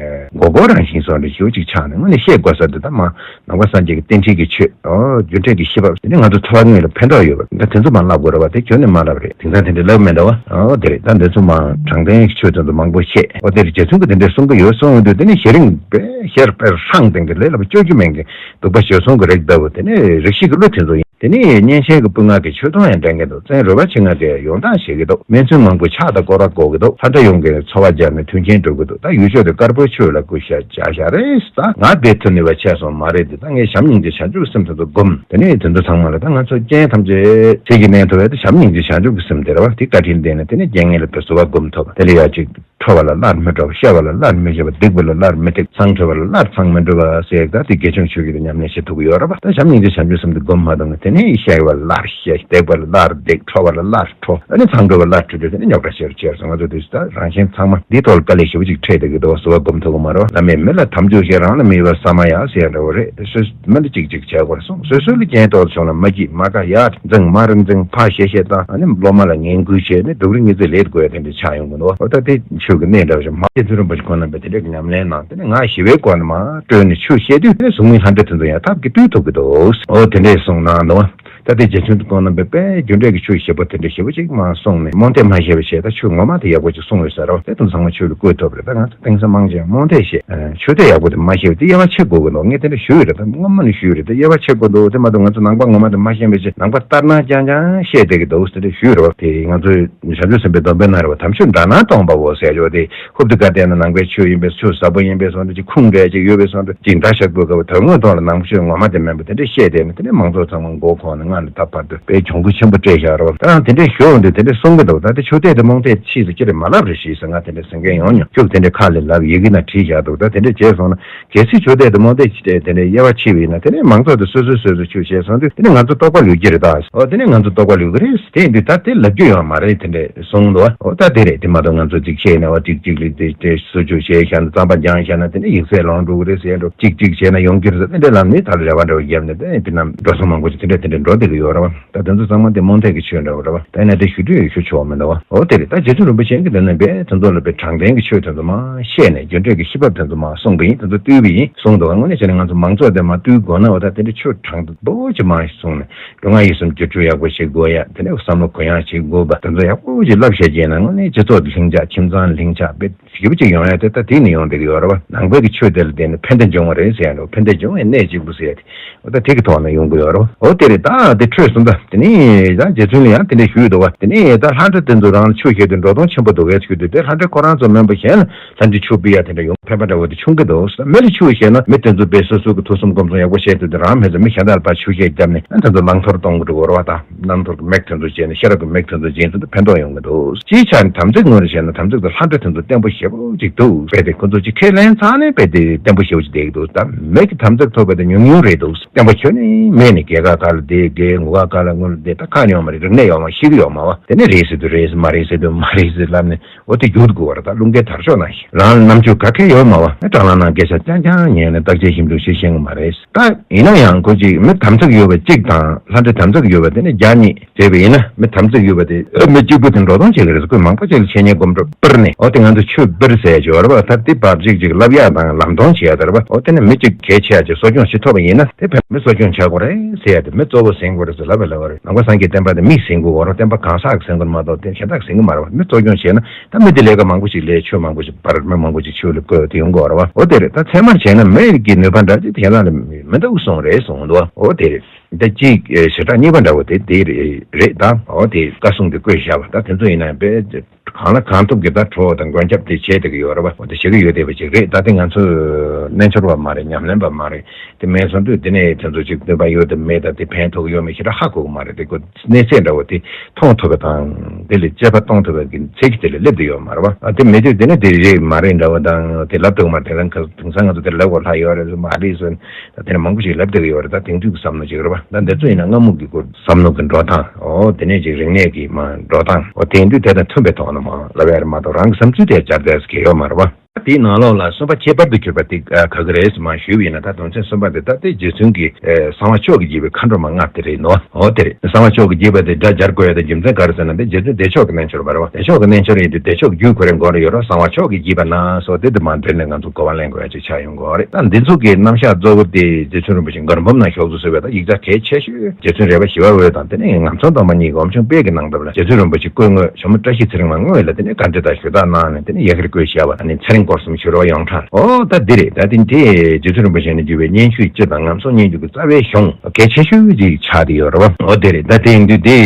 མགོ་སྐོར་རང་བཞིན་སོགས་འདྲ་ཞེ་པོ་ཅིག་ཆགས་ནས་དངོས་གནས་བཤད་དགོས་ས་དེ་ད་མ་ནང་པ་སངས་རྒྱས་ཀྱི་རྟེན་འབྲེལ་གྱི་ཆོས་ཨོ་རྒྱུ་འབྲས་ཀྱི་ཤེས་པ་དེ་ནི་ང་ཚོ་འཚོ་བ་དངོས་ལ་ཕན་ཐོགས་ཡོད་པ་ད་དེ་ཚོ་མ་བསླབ་དགོས་རེད་བ། དེ་ཁྱོན་ནས་མ་བསླབ་རེད། དེང་སང་དེ་འདྲ་ལབ་མེད་འདྲ་བ། ཨོ་དེ་རེད། ད་འདི་ཚོ་མ་དྲང་བདེན་གྱི་ཆོས་དེ་ཚོ་མང་པོ་བཤད། ཨོ་དེ་རེད། རྗེ་བཙུན་གྱིས་དེ་འདྲ་གསུང་གི་ཡོད་གསུང་ཡོང་དུས་དེ་ནི་ཞེ་རིང་པས་ཞེ་ པེར་པེར་ཧྲང་དེང་གི་ལས་སླ་པོ་སྤྱོད་རྒྱུ་མེད་མཁན། གདུག་པ་ཞོ་ཚོང་གི་རིགས་ལྟ་བུ་དེ་ནས་རིགས་ཤིག་གི་གླུ་དེ་ཚོ་ཡིན། དེ་ནས་གཉན་ཆེན་གྱི་སྤུ་ལྔ་གིས་ཆོས་དུང་ཡང་འདྲེན་གྱི་འདུག་བཙན་རོལ་པ་ཆེ་ལྔ་གིས་ཡོང་སྟངས་བཤད་ཀྱི་འདུག་སྨན་ཚོང་མང་པོས་ཕྱག་དང་སྐོར་ར་བསྐོར་གྱི་འདུག་ལྷ་འདྲེ་ཡོངས་ཀྱིས་འཚོ་བ་སྦྱར་ནས་མཐུན་རྐྱེན་སྒྲུབ་ཀྱི་འདུག་ད་ཡུལ་ཕྱོགས་དེ་དཀར་པོའི་ཆོས་ལ་སྐུ་ཞབས་བཅར་བཞག་རེད། ད་ང་བདེ་ཐུབ་ནུས་པ་ཆགས་སོང་མ་རེད་དེ། ད་ངས་བྱམས་སྙིང་རྗེ་བྱང་ཆུབ་སེམས་དེ་ཚོ་བསྒོམ། དེ་ནས་དེ་ཚོ་ཚང་མ་ལ་ད་ང་ཚོ་རྐྱེན་ཐམས་ཅད་ཚིག་གིས་གནོན་ཐུབ་པའི་ད་བྱམས་སྙིང་རྗེ་བྱང་ཆུབ་ཀྱི་སེམས་དེ་རེད་བ། དེ་བཀའ་དྲིན་བརྟེན་ནས་དེ་ནས་རྐྱེན་ངན་ལས་ཕར་གསོ་བ་བསྒོམ་ཐུབ། དེ་ལ་ཡ་གཅིག་ཁྲོ་བ་ལ་སླར་མི་ཁྲོ་བ། ཤ་བ་ལ་སླར་མི་ཤ་བ། སྡིག་པ་ལ་སླར་མི་སྡིག་མཚང་འབྲུ་བ་ལ་སླར་མཚང་མི་འབྲུ་བ་ཟེར། ད་དེ་དགེ་སྦྱོང་ཆོས་ཀྱི་ཉམས་ལེན་བྱེད་ཐུབ་ཀྱི་ཡོད་རེད་པ། ད་བྱམས་སྙིང་རྗེ་བྱང་ཆུབ་སེམས་དེ་སྒོམ་མ་ཐུབ་ན་དེ་ནས་ཤ་བ་ལ་སླར་ཤ། སྡིག་པ་ལ་སླར་སྡིག་ཁྲོ་བ་ལ་སླར་ཁྲོ། ཨ་ནི་མཚང་འབྲུ་བ་ལ་སླར་ཁྲོ་དུས་དེ་ནི་རྙོག་དྲ་ཆེ་རུ་ཆེ་རུ་སོང་། ང་ཚོ་དུས་ད་རང་གཞན་ཚང་མ་འདིའི་ཐོག་ལ་དཀའ་ལས་ཞེ་པོ་ཅིག་འཕྲད་བསྡད་ཀྱི་འདུག་སོ་བ་སྒོམ་ཐུབ་ཀྱི་མ་རེད་བ། བླ་མས་མི་ལ་དམ་ཆོས་བཤད། རང་ལ་མི་ཡོད་པར་ས་མ་ཡ་ཟེར་ཡ་འདྲ་བོ་རེད། སོ་སོ་མི་ལ་ཅིག་ཅིག་བྱས་དགོས་རེད་གསུངས། སོ་སོ་ལ་རྐྱེན་ཐོག་བྱུང་ན་མ་སྐྱིད་མ་དགའ། ཡར་འཛིང་མར་འཛིང་ཕར་བཤད་བཤད་བཏང་། ཨ་ནི་སློབ་མ་ལ་ངན་སྐུལ་བྱས་ནས་སྡུག་རུས་ཉི་ཚེ་ལས་དགོས་ཡ་དེ་འདྲ་ཆགས་ཡོང་གི་འདུག་འོ་ད་དེ་ཆོས་ཀྱི་གནད་འདྲ་བ་ཞིག་མ། རྗེ་བཙུན་རིན་པོ་ཆེ་ཁོང་རྣམ་པས་དེ་འདྲ་གི་ཉམས་ལེན་གནང་། དེ་ནས་ང་ཞི་བའི་སྒོ་ནས་མར་བགྲོས་ནས་ཆོས་བཤད་དུས་དེ་ནས་གཟུགས་མེད་ལྷ་འདྲེ་དེ་ཚོ་ཡང་ཐབས་ཀྱིས་བཏུལ་ཐུབ་ཀྱི་འདུག་འོ་དེ་འདྲས་གསུངས་གནང་འདུག་ད་ལྟའི་རྗེ་བཙུན་ཁོང་རྣམ་པས་དཔེ་རྒྱུ་འབྲས་ཀྱི་ཆོས་ཞིབ་པོ་དེ་འདྲ་ཞིབ་པོ་ཅིག་མར་གསུངས་ནས། རྨོངས་དད་མ་བཤད་པ་བྱས། ད་ཆོས་ངོ་མ་དེ་ཡག་པོ་ཅིག་གསུངས་ཡོད་ས་རེད་བ། དེ་དང་ཚང་མ་ཆོས་ལ་བཀོལ་ཐུབ་རེད། ད་ང་ཚོ་དེང་སང་མང་ཆེ་རྨོངས་དད་བཤད། ཆོས་དེ་ཡག་པོ་དེ་མ་ཤེས་པ་དེ་དབྱེ་བ་ཕྱེ་དགོས་ཀྱི་འདུག་ངས་དེ་འདྲ་ཞུས་ཡོད་རེད། ད་སྔོན་མ་ནས་ཞུས་ཡོད་རེད། ད་དབྱེ་བ་ཕྱེ་དགོས་འདུག་དེ་མ་གཏོགས་ང་ཚོ་ནང་པ་ངོ་མ་དེ་མ་ཤེས་པ་བྱས། ནང་པ་ལྟར་སྣང་རྐྱང་རྐྱང་བཤད་བསྡད་ཀྱི་འདུག་ཟེར་ཏེ་ཞུས་ཡོད་རེད་བ། དེ་ང་ཚོའི་བྱང་ཆུབ་སེམས་དཔའི་སྡོམ་པའི་ནང་རེད་བ། དམ་ཆོས་འདྲ་སྣང་སྟོང་པའོ་ཟེར་ཡོད་དེ། ཧུབ་ཏེ་བཀའ་བསྟན་ན་ནང་པའི་ཆོས་ཡིན་པས། ཆོས་ཟབ་པོ་ཡིན་པས་སོང་འདྲ་ཅིག་ཁུངས་འདྲ་ཅིག་ཡོད་པས་སོང་འདྲ་ཅིག་འདྲ་བཤད་དགོས་སྐབས། དོན་དངོས་ཐོག་ལ་ནང་པ་ཆོས་ངོ་མ་དེ་མིན་པ་དེ་འདྲ་བཤད་བསྡད་ན། དེ་ནས་མང་ཚོགས་ཚང་མ་མགོ་འཁོར་ནས་སྔ་ནས་ད་བར་དུ་དཔེ་གྱོང་གུན་ཆེན་པོ་སྤྲད་བཞག་རེད་བ། ད་རང་དེ་འདྲས་ཞུ་འོང་དུས་དེ་འདྲས་གསུང་གི་འདུག་ད་དེ་ཆོས་དད་དེ་རྨོངས་དད་ཕྱིས་སུ་ཅི་རེད་མ་ལབ་རེ་ཞུས་ཟེར། ང་དེ་འདྲས་ཟེར་མཁན་ཡོང་མྱོང་། ཁྱོད་དེ་འདྲས་ཁ་ལས་ལབ་ཡི་གེ་ན་བྲིས་བཞག་འདུག་ད་དེ་འདྲས་བྱས་སོང་ན། གལ་སྲིད་ཆོས་དད་དེ་རྨོངས་དད་ཅིག་དེ་འདྲའི་དབྱེ་བ་ཕྱེ་བ་ཡིན་ན། དེ་ནས་མང་ཚོགས་དེ་སོ་སོས་སོ་སོའི་ཆོས་བཤད་སོང་དུས། དེ་ནས་ང་ཚོ་རྟོགས་པ་ལུས་ཀྱི་རེད་ད། འོ་དེ་ནས་ང་ཚོ་རྟོགས་པ་ལུས་ཀྱི་རེད། དེ་ཡིན་དུས་ད་དེ་ལབ་རྒྱུ་ཡོད་མ་རེད། དེ་འདྲས་གསུངས་འདུག་འོ་ད་དེ་རེད། དེ་མ་གཏོགས་ང་ཚོ་ཅིག་བཤད་ན་བ་ཅིག་ཅིག་ལ་དེ་དེ་སོ་ཆོས་བཤད་བཞག་ན། རྩམ་པ་བརྒྱངས་བཞག་ན་དེ་ནས་ཡིག་ཚད་ལོངས་འགྲོ་གི་རེད་ཟེར་འགྲོ། ཅིག་ཅིག་བྱས་ན་ཡོང་གི་རེད་ཟེར། དེ་འདྲས་ལབ་ནས་ད་ལ་རེ་བ་འདྲ་བོ་བརྒྱབ་ནས། དེ་ནས་དེ་ནས་འགྲོ་སོང་མང་པོ་ཅིག་དེ་འདྲས་དེ་འདྲས་འགྲོ་བསྡད་ཀྱི་ཡོད་རེད་བ། ད་དེ་ཚོ་ཚང་མ་དེ་རྨོངས་དད་ཀྱི་ཆོས་འདྲ་བོ་རེད་བ། ད་ཡིན་ན་དེ་ཞུ་འདོད་ཡོད་ཞུ་ཆོག་མི་འདུག་བ། འོ་དེ་རེད། ད་རྗེ་བཙུན་རིན་པོ་ཆེ་གིས་དེ་ནས་དཔེ་དེ་ཚོ་ལ་དཔེ་དྲང་བདེན་གྱི་ཆོས་དེ་ཚོ་མར་བཤད་ནས། རྒྱུ་འབྲས་ཀྱི་ཤེས་བབ་དེ་ཚོ་མར་གསུངས་པ་ཡིན། དེ་ཚོ་བཏུལ་བ་ཡིན་གསུངས་འདུག་བ། དངོས་གནས་བྱས་ན་ང་ཚོ་མང་ཚོགས་དེ་མར་བཏུལ་དགོས་ན། འོ་ད་དེ་འདྲ་ཆོས་དྲང་པོ་ཅིག་མར་གསུངས་ནས། འགྲོ་ལྔ་ཡིད་གསུམ་སྒྱུར་བཅོས་ཡག་པོ་བྱེད་དགོས་ཡ། དེ་ནས་བསམ་བློ་གུ་ཡངས་བྱེད་དགོས་པ་དེ་ཚོ་ཡག་པོ་ཅིག་ལབ་བཤད་ཀྱིན་ན། དངོས་གནས་སྤྱི་ཚོགས་ལྷིང་འཇགས། ཁྱིམ་ཚང་ལྷིང་འཇགས་དཔེ་ཞེ་པོ་ཅིག་ཡོང་ཡ་དེ་ད་དེ་ནས་ཡོང་བསྡད་ཀྱི་ཡོད་རེད་བ། ནང་པའི་གི་ཆོས་དེ་ལ་བརྟེན་ནས་ཕན་བདེ་འབྱུང་བ་རེད་ཟེར་ཡ་འདྲ་བོ། ཕན་བདེ་འབྱུང་བའི་གནད་གཅིག་པུ་ཟེར་ཡ་དེ། འོ་ད་དེ་གི་ཐོག་ནས་ཡོང་གི་ཡོད་རེད་བ། འོ་དེ་རེད། ད་དེ་འཕྲོས་སོང་། ད་དེ་ནས་ད་རྗེ་བཙུན་ལ་ཡང་དེ་འདྲ་ཞུས་འདུག་བ། དེ་ནས་ད་ལྷ་འདྲེ་དེ་ཚོ་རང་ལ་ཆོས་བཤད་དུས་འགྲོ་སྟངས་ཆེན་པོ་འདུག་གས་ཟེར་གྱི་འདུག་དེ་ལྷ་འདྲེ་ཁོ་རང་ཚོ་མིན་པ་གཞན་ལ་ལྷ་འདྲེ་ཆོས་སྤེལ་ཡ་དེ་འདྲ་ཡོང་ཕན་པ་འདྲ་བོ་དེ་བྱུང་གི་འདུག་མི་ལ་ཆོས་བཤད་ན་མི་དེ་ཚོ་དཔེ་སོ་སོ་གི་ཐུགས་བསམ་སྒོམ་གསུམ་ཡག་པོ་བཤད་དུས་དེ་རང་མེད་ཙང་མི་གཞན་དག་ལ་ཕར་ཆོས་བཤད་བརྒྱབ་ནས། ཨ་དེ་ཚོ་བླང་དོར་གཏོང་གི་འགྲོ་གི་རེད་བ། ད་རྣམ་ཐར་གྱི་མིག་དེ་ཚོ་བྱས་ནས། ཤེས་རབ་ཀྱི་མིག་དེ་ཚོ་བྱས་ཚུལ་དུ་ཕན་ཐོགས་ཡོང་གི་འདུག་སྤྱིའི་ཆ་ནས་དམ་ཚིག་ངོས་ནས་བཤད་ན། དམ་ཚིག་དང་ལྷ་འདྲེ་དེ་ཚོ་བརྟན་པོ་ཞེ་པོ་ཅིག་འདུག་དཔེ་དེ་ཁོ་ཚོ་ཅིག་ཁས་ལེན་ཚར་ནས་དཔེ་དེ་བརྟན་པོ་ཞེ་པོ་ཅིག་བསྡད་ཀྱི་འདུག་ད་མི་གི་དམ་ཚིག་ཐོབ་པ་དེ་ཉུང་ཉུང་རེད་འདུག་བརྟན་པོ་ཁྱོན་ནས་མེད་ནས་རྒྱལ་ཁབ་ཁག་ལ་བསྡད། རྒྱལ་ངོ་ཁག་ཁག་ལ་ངོ་ལ་བསྡད། ད་ཁག་ཡོད་མ་རེད། རིག་གནས་ཡོད་མ། ཤེས་ཀྱི་ཡོད་མ་བ། དེ་ནས་རེད་ཟེར་དུས་རེད་ཟེར། མ་རེད་ཟེར་དུས་མ་རེད་ཟེར་ལབ་ནས། འོ་དེ་རྒྱུག་དགོས་པ་རེད། ད་རླུང་རྟའི་དར་ལྕོག་ནང་བཞིན། རང་ལ་རྣམ་དཔྱོད་ག་གེ་ཡོད་མ་བ། སྦྲང་ལམ་ནང་སྐད་ཆ་རྐྱང་རྐྱང་ཉན་ནས་བརྟག་དཔྱད་ཞིབ་འཇུག་བྱེད་ཤེས་ཀྱི་མ་རེད། ད་ཡིན་ན་ཡང་ཁོ་ཅིག་མི་དམ་ཚིག་ཡོད་པ་གཅིག་དང་ལྷ་འདྲེ་དམ་ཚིག་ཡོད་པ་དེ་ནི་བརྒྱ་གཉིས་བྱས་པ་ཡིན་ན། མི་དམ་ཚིག་ཡོད་པ་དེ་ཨ་མི་གཅིག་པུ་དེ་འགྲོ་སྟངས་བྱེད་ཀྱི་རེད་ཟེར། ཁོས་མང་པོ་ཅིག་ལ་འཆད་ཉན་སྒོམ་སྒྲུབ་སྤེལ་ནས། འོ་དེ་ང་ཚོ་ཆོས་སྤེལ་ཟེར་ཡ་ཅིག་ཡོད་རེད་བ། ད་དེ་བབ་ཅིག་ཅིག་ལབ་ཡ་དང་ལམ་སྟོན་བྱེད་ཡ་དེ་རེད་བ། འོ་དེ་ནི་མི་གཅིག་གལ་ཆེ་ཡ་ཅིག་གསོ་སྐྱོང་བྱེད་ཐུབ་པ་ཡིན་ན། དེ་ཕན་མི་གསོ་སྐྱོང་བྱ་དགོས་རེད་ཟེར་ཡ་དེ། མི་གཙོ་བོ་ཟིན་དགོས་རེད་ཟེར་ལབ་པ་ལབ་པ་རེད། ནང་པ་སངས་རྒྱས་བསྟན་པ་དེ་མིས་ཟིན་དགོས་པ་རེད། བསྟན་པ་གང་ཟག་གིས་ཟིན་དགོས་མ་གཏོགས་དེ་གཞན་དག་ཟིན་གྱི་མ་རེད་བ། མི་གཙོ་སྐྱོང་བྱས་ན། ད་མི་དེ་ལས་ཀ་མང་པོ་ཞིག་ལས། ཆོས་མང་པོ་ཞིག་པར། མི་མང་པོ་ཞིག་ཆོས་ལ་བཀོལ་དེ་ཡོང་གི་ཡོད་རེད་བ། འོ་དེ་རེད། ད་ཚད་མར་བྱས་ན་མི་གི་ནུས་པ་འདྲ་ཅིག་དེ་གཞན་དག་ལ་མི་འདུག་གསུངས་རེད་གསུངས་འདུག་འོ་དེ་རེད། ད་གཅིག་ཞེ་དྲག་གཉིས་པ་འདྲ་བོ་དེ་དེ་རེད། ད་འོ་དེ་བཀའ་གསུང་དེ་བཀོད་བཞག་པ། ད་དེ་ཚོ་ཡིན་ན་དཔེ་གང་ལ་གང་ཐུབ་ཀྱིས་ད་གྲོགས་དང་མགོན་སྐྱབས་དེ་བྱས་བསྡད་ཀྱི་ཡོད་རེད་བ། འོ་དེ་བྱེད་ཀྱི་ཡོད་བསྡད་པ་ཅིག་རེད། ད་དེ་ང་ཚོ་རྣལ་འབྱོར་བ་མ་རེད། ཉམས་ལེན་པ་མ་རེད། དེ་མེད་སོང་དུས་དེ་ནས་དེ་ཚོ་ཅིག་ནུས་པ་ཡོད་དམ་མེད་དམ་དེ་ཕན་ཐོགས་ཡོད་མེད་ཞེ་དྲག་ཧ་གོ་གི་མ་རེད། དེ་ཁོ་གནས་ཚད་འདྲ་བོ་དེ་མཐོང་ཐུབ་པ་དང་། དེ་ལ་དཔྱད་པ་གཏོང་ཐུབ་པ་གི་ཚད་ཀྱི་དེ་ལ་སླེབས་བསྡད་ཡོད་མ་རེད་བ། ཨ་དེ་མེད་དུས་དེ་ནས་དེ་རེད་མ་རེད་འདྲ་བོ་དང་། དེ་ལབ་ཐུབ་ཀྱི་མ་རེད། དེང་སང་དེང་སང་ང་ཚོ་དེ་ལབ་དགོས་ལྷག་ཡོད་རེད། མ་རེད་ཟེར། ད་དེ་ནས་མང་པོ་ཞིག་ལབ་བསྡད་ཀྱི་ཡོད་རེད། ད་དེང་དུས་ཀྱི་བསམ་བློ་ཅིག་རེད་བ། ད་འདི་ཚོ་ཡིན་ན་སྔ་མོ་གི་སྐོར་བསམ་བློ་གི་འགྲོ་སྟངས། འོ་དེ་ནས་ཅིག་རིག་གནས་ཀྱི་མ་འགྲོ་སྟངས། འོ་དེང་དུས་དེ་དང་མཐུན་པའི་ཐོག་ནས་མ་ལབ་ཡ་རེད་མ་གཏོགས། རང་གི་བསམ་ཚུལ་དེ་སྦྱར་བསྡད་ཀྱི་ཡོད་མ་རེད་བ། དེའི་ནང་ལོགས་ལ་གསུམ་པ་ཁྱད་པར་དུ་གྱུར་པ་དེ་ཨ་ག་གི་རེད་ཟེར་མ་ཞུས་པ་ཡིན་ན། ད་དོན་ཚན་གསུམ་པ་དེ་ད་ལྟའི་རྗེ་བཙུན་གྱིས་ཨེ་གསང་བ་མཆོག་གི་དགྱེས་པའི་མཁའ་འགྲོ་མ་ལྔ་དེ་རེད་ནོ། འོ་དེ་རེད། གསང་བ་མཆོག་གི་དགྱེས་པ་དེ་སྒྲ་སྦྱར་དགོས་ཡ་དེ་རྒྱུ་མཚན་ག་རེ་ཟེར་ན། དེ་རྗེ་བཙུན་བདེ་མཆོག་གི་རྣལ་འབྱོར་པ་རེད་བ། བདེ་མཆོག་གི་རྣལ་འབྱོར་ཡིན་དུས་བདེ་མཆོག་རྒྱུད་ཁོ་རའི་མགོ་ལ་ཡོད་རེད། གསང་བ་མཆོག་གི་དགྱེས་པ་ན་སོགས་དེ་དུ་མ་འདྲེས་ནས་ང་ཚོ་གོ་བ་ལེན་དགོས་ཡ་ཅིག་ཆགས་ཡོང་གི་རེད། ད་འདི་ཚོ་གི་རྣམ་གཞག་གཙོ་བོ་དེ་རྗེ་བཙུན་རིན་པོ་ཆེ་མགུར་འབུམ་ནང་ཞུགས་སུ་གསོལ་བའི་ད་ཡིག་ཆ་གལ་ཆེ་ཤོས་རྗེ་བཙུན་རས་པ་ཞི་བ་འོད་དང་། དེ་ནས་ངག་ཚོམ་སྟོང་པ་གཉིས་ཀྱི་འོམ་བྱུང་དཔལ་གྱི་ནང་དུ་ལ་རྗེ་བཙུན་རིན་པོ་ཆེ་བཀོད་དངོས་ཇོ་མོ་བཀྲ་ཤིས་ཚེ་རིང་མ་དངོས་ལ་དེ་ནས་བཀའ་འདྲི་དང་ཞུ་དག་གནང་ནས། དེ་ནས་ཡ་གིར་བཀོད་བཞག་པ། ཨ་ནི་ཚེ་རིང་ སྐོར་གསུམ་ཞུ་རོགས་ཡོང་གྲངས། ཨོ་ད་འདི་རེད། ད་དེ་དེ་རྗེ་བཙུན་རིན་པོ་ཆེ་ནས་བརྒྱུད་པའི་སྙན་ཞུ་སྤྱི་དང་ངམ་སོང་སྙན་ཞུ་གི་རྩ་བའི་གཞུང་གལ་ཆེ་ཤོས་ཅིག་ཆགས་བསྡད་ཡོད་རེད་བ། ཨོ་དེ་རེད། ད་དེ་ཡིན་དུས་དེ་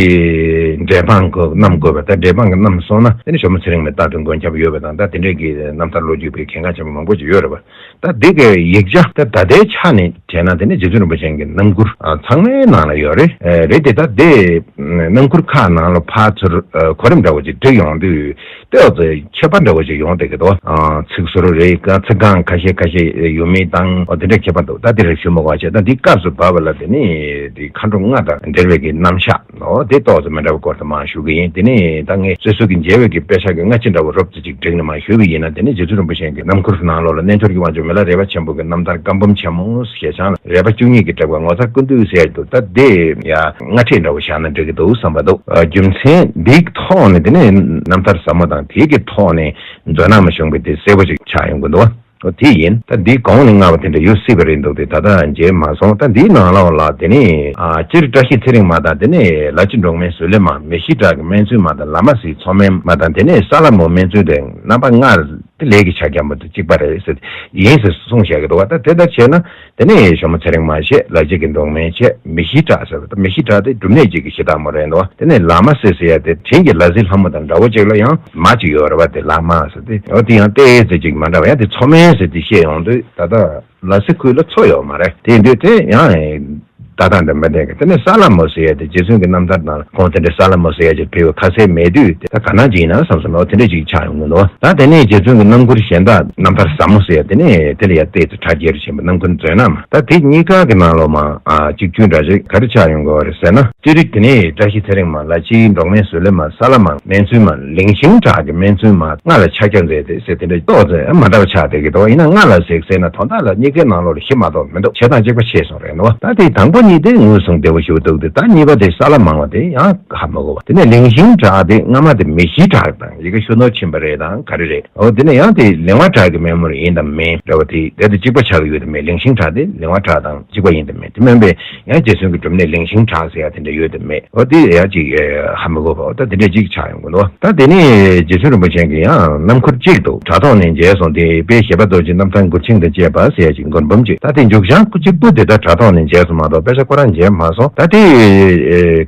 འབྲས་སྤུངས་གི་བསྣམས་དགོས་པ། ད་འབྲས་སྤུངས་གི་བསྣམས་སོང་ན་དེ་ནི་ཇོ་མོ་ཚེ་རིང་མའི་རྟགས་དང་མགོན་སྐྱབས་ཡོད་པ་དང་། ད་དེ་འདྲས་ཀྱི་རྣམ་ཐར་ལོ་རྒྱུས་པའི་གལ་འགངས་ཆེན་པོ་མང་པོ་ཅིག་ཡོད་རེད་བ། ད་འདི་གི་ཡིག་ཆ་ད་ད་ལྟའི་ཆ་ནས་བྱས་ན་དེ་ནི་རྗེ་བཙུན་རིན་པོ་ཆེ་གི་རྣམ་མགུར་ཨ་ཚང་མའི་ནང་ལ་ཡོད་རེད། ཨ་རེད་དེ། ད་དེ་རྣམ་མགུར་ཁག་ནང་ལ་ཕར་ཚུར་ཨ་གོ་རིམ་འདྲ་བོ་ཅིག་བསྒྲིགས་ཡོང་དུས་དེ་ཨ་ཙི་ཁྱད་པར་འདྲ་བོ་ཅིག་ཡོང་བསྡད་ཀྱི་འདུག་ཨ་ཚིག་ཟུར་རེད། ཚིག་རྐང་ཁ་ཤས་ཁ་ཤས་ཡོད་མེད་དང་། ཨོ་དེ་འདྲ་ཁྱད་པར་འདུག་ད་དེ་རིགས་ཞུ་མི་དགོས་བྱས། ད་འདི་སྐབས་སུ་བབས་པ་ལ་དེ་ནི་དེ་མཁའ་འགྲོ་ལྔ་དང་འབྲེལ་བའི་གི་རྣམ་གཞག་ཨོ་དེ་ཏོག་ཙམ་མི་འདྲ་བའི་སྐོར་དུ་མར་ཞུ་གི་ཡིན། དེ་ནས་ད་ངས་སོ་སོ་གི་མཇལ་བའི་གི་དཔེ་ཆ་གི་སྔ་ཕྱི་འདྲ་བོ་རོབ་ཙམ་ཅིག་བསྒྲིགས་ནས་མར་ཞུ་གི་ཡིན་ན། དེ་ནས་རྗེ་བཙུན་རིན་པོ་ཆེ་གི་རྣམ་མགུར་ནང་ལོགས་ལ་རྣལ་འབྱོར་གྱི་དབང་ཕྱུག་མི་ལ་རས་པ་ཆེན་པོ་གི་རྣམ་ཐར་བཀའ་འབུམ་ཆེན་མོ་ཞེས་བྱ་ལ། རས་པ་བཅུ་གཉིས་ཀྱིས་དྲངས་པའི་ངོ་མཚར་ཀུན་བཏུས་ཟེར་འདུག་ད་དེ་ཡ་སྔ་ཕྱི་འདྲ་བོ་བཞག་ན་འགྲིག་གི་འདུག་བསམ་པ་འདུག་རྒྱུ་མཚན་འདིའི་ཐོག་ནས་དེ་ནས་རྣམ་ཐར་ཟབ་མོ་དང་དེའི་གི་ཐོག་ནས་མཛོད་ནང་མ་བྱུང་བའི་དེ་གསལ་པོ་ཅིག་ཆགས་ཡོང་གི་འདུག་ཨོ་དེ་ཡིན། ད་འདིའི་གོང་ནས་བསྔགས་པ་དེ་འདྲ་ཡོད་སྲིད་པ་རེད་འདུག་དེ་ད་ལྟ་མཇལ་མ་སོང་། ད་འདིའི་ནང་ལོགས་ལ་དེ་ནས་ཨ་སྤྱིར་བཀྲ་ཤིས་ཚེ་རིང་མ་དང་། དེ་ནས་ལ་ཕྱི་འབྲོག་མའི་བཟོད་གླིང་མ། མི་ཤི་བྲག་གི་སྨན་བཙུན་མ་དང་། ལ་མ་སིའི་མཚོ་སྨན་མ་དང་། དེ་ནས་ས་ལ་མོ་སྨན་བཙུན་དེ་རྣམ་པ་ལྔ་དེ་ལས་ཀྱི་ཕྱག་རྒྱ་མ་དང་གཅིག་པ་རེད་ཟེར་ཡིན་ཟེར་གསུངས་བཞག་གི་འདུག་བ། ད་དེ་ལྟར་བྱས་ན་དེ་ནས་ཇོ་མོ་ཚེ་རིང་མ་བྱས། ལ་ཕྱི་གི་འབྲོག་སྨན་བྱས། མི་ཤི་བྲག་ཟེར་བ་ད་མི་ཤི་བྲག་དེ་སྒྲུབ་གནས་གཅིག་གི་གཞི་བདག་མོ་རེད་འདུག་དེ་ནས་ལ་མ་སི་ཟེར་ཡ་དེ་བྲིན་གྱི་ལ་སིའི་ལྷ་མོ་དང་འདྲ་བོ་ཅིག་ལ་ཡང་མ་ཅིག་ཡོད་རེད་བ། དེ་ལ་མ་ཟེར་དེ། འོ་དེ་ཡང་ཏོག་ཙམ་ཅིག་མ་འདྲ་བ། ཡང་དེ་མཚོ་སྨན་ཟེར་དེ་བཤད་ཡོང་དུས་ད་ལྟ་ལ་སི་ཁུལ་ལ་མཚོ་ཡོད་མ་རེད། དེ་ཡིན་དུས་དེ་ཡང་ད་ལྟ་འདྲ་མི་འདྲ་གི། དེ་ནས་ས་ལ་མོ་ཟེར་ཡ་དེ་རྗེ་བཙུན་གྱི་རྣམ་ཐར་ནང་ལ་ཁོང་དེ་འདྲའི་ས་ལ་མོ་ཟེར་ཡ་ཅིག་ཕེབས་པའི་ཁ་གསལ་མེད་དུས། དེ་ད་ག་ནང་ཅིག་ཡིན་ན་བསམ་སོང་། འོ་དེ་འདྲ་ཅིག་ཆགས་ཡོང་གི་འདུག་ད་དེ་ནས་རྗེ་བཙུན་གྱི་རྣམ་མགུར་གཞན་དག་རྣམ་ཐར་ཟབ་མོ་ཟེར་ཡ་དེ་ནས་དེ་ལ་ཡ་ཏོག་ཙམ་དྲ་རྒྱ་རུ་ཕྱིན་པའི་རྣམ་མགུར་མཛོད་ནང་མ། ད་དེ་གཉིས་ཀ་གི་ནང་ལོགས་མ་ཨ་གཅིག་གྱུར་འདྲ་ཅིག་ག་རེ་ཆགས་ཡོང་གི་ཡོད་རེད་ཟེར་ན། སྤྱིར་དེ་ནས་བཀྲ་ཤིས་ཚེ་རིང་མ། ལ་ཕྱིའི་འབྲོག་སྨན་བཟོད་གླིང་མ། ས་ལ་མ་སྨན་བཙུན་མ། ལིང་ཤིང་བྲག་གི་སྨན་བཙུན་མ་ལྔ་ལ་ཕྱག་རྒྱ་མཛད་དེ་ཟེར་དེ་འདྲ་ཏོག་ཙམ་མ་འདྲ་བ་ཆགས་བསྡད་ཀྱི་འདུག་ཡིན་ན་ལྔ་ལ་ཟེར་ཟེར་ན་དོན་དག་ལ་གཉིས་ཀའི་ནང་ལོགས་ལ་བཞི་མ་གཏོགས་མི་འདུག་བྱེད་སྟངས་གཅིག་པ་ཕྱེས་སོང་རེད་འདུག་ད་དེ་དང་པོ་གཉིས་དེ་ངོས་བཟུང་བདེ་བོ་ཞེ་པོ་འདུག་དེ་ད་གཉིས་པ་དེ་ས་ལ་མང་བ་དེ་ཡང་ཧ་མི་གོ་བ། དེ་ནས་ལིང་ཤིང་བྲག་དེ་སྔ་མ་དེ་མི་ཤི་བྲག་དང་ཡི་གེ་ཤུ་ནོར་ཕྱིན་པ་རེད་དང་ག་རེ་རེད། འོ་དེ་ནས་ཡང་དེ་ལིང་བ་བྲག་གི་སྨན་མོ་རེད། ཡིན་དང་མིན་འདྲ་བ་དེ་དེ་དང་གཅིག་པ་ཆགས་ཀྱི་ཡོད་དམ་མེད། ལིང་ཤིང་བྲག་དེ་ལིང་བ་བྲག་དང་གཅིག་པ་ཡིན་དམ་མེད། དེ་མིན་པའི་ཡང་རྗེ་བཙུན་གྱི་སྒྲུབ་གནས་ལིང་ཤིང་བྲག་ཟེར་ཡ་དེ་འདྲ་ཡོད་དམ་མེད། འོ་དེ་ཡང་ཅིག་ཧ་མི་གོ་བ། འོ་ད་དེ་འདྲ་ཅིག་ཆགས་ཡོང་གི་འདུག་ད་དེ་ནས་རྗེ་བཙུན་རིན་པོ་ཆེ་གི་ཡང་རྣམ་མགུར་གཅིག་འདུག་དྲ་ཐོག་ནས་མཇལ་སོང་སྟེ། དཔལ་བཞད་པ་རྡོ་རྗེའི་རྣམ་ཐར་མགུར་ཆིངས་དང་བཅས་པ་ཟེར་ཡ་ཅིག་མགུར་འབུམ་ཅིག་ད་དེ་མཇུག་བྱང་གཅིག་པུ་དེ་ད་དྲ་ཐོག་ནས་མཇལ་སོང་མ་གཏོགས་དཔེ་ཆ་ཁོ་རང་མཇལ་མ་སོང་། ད་དེ་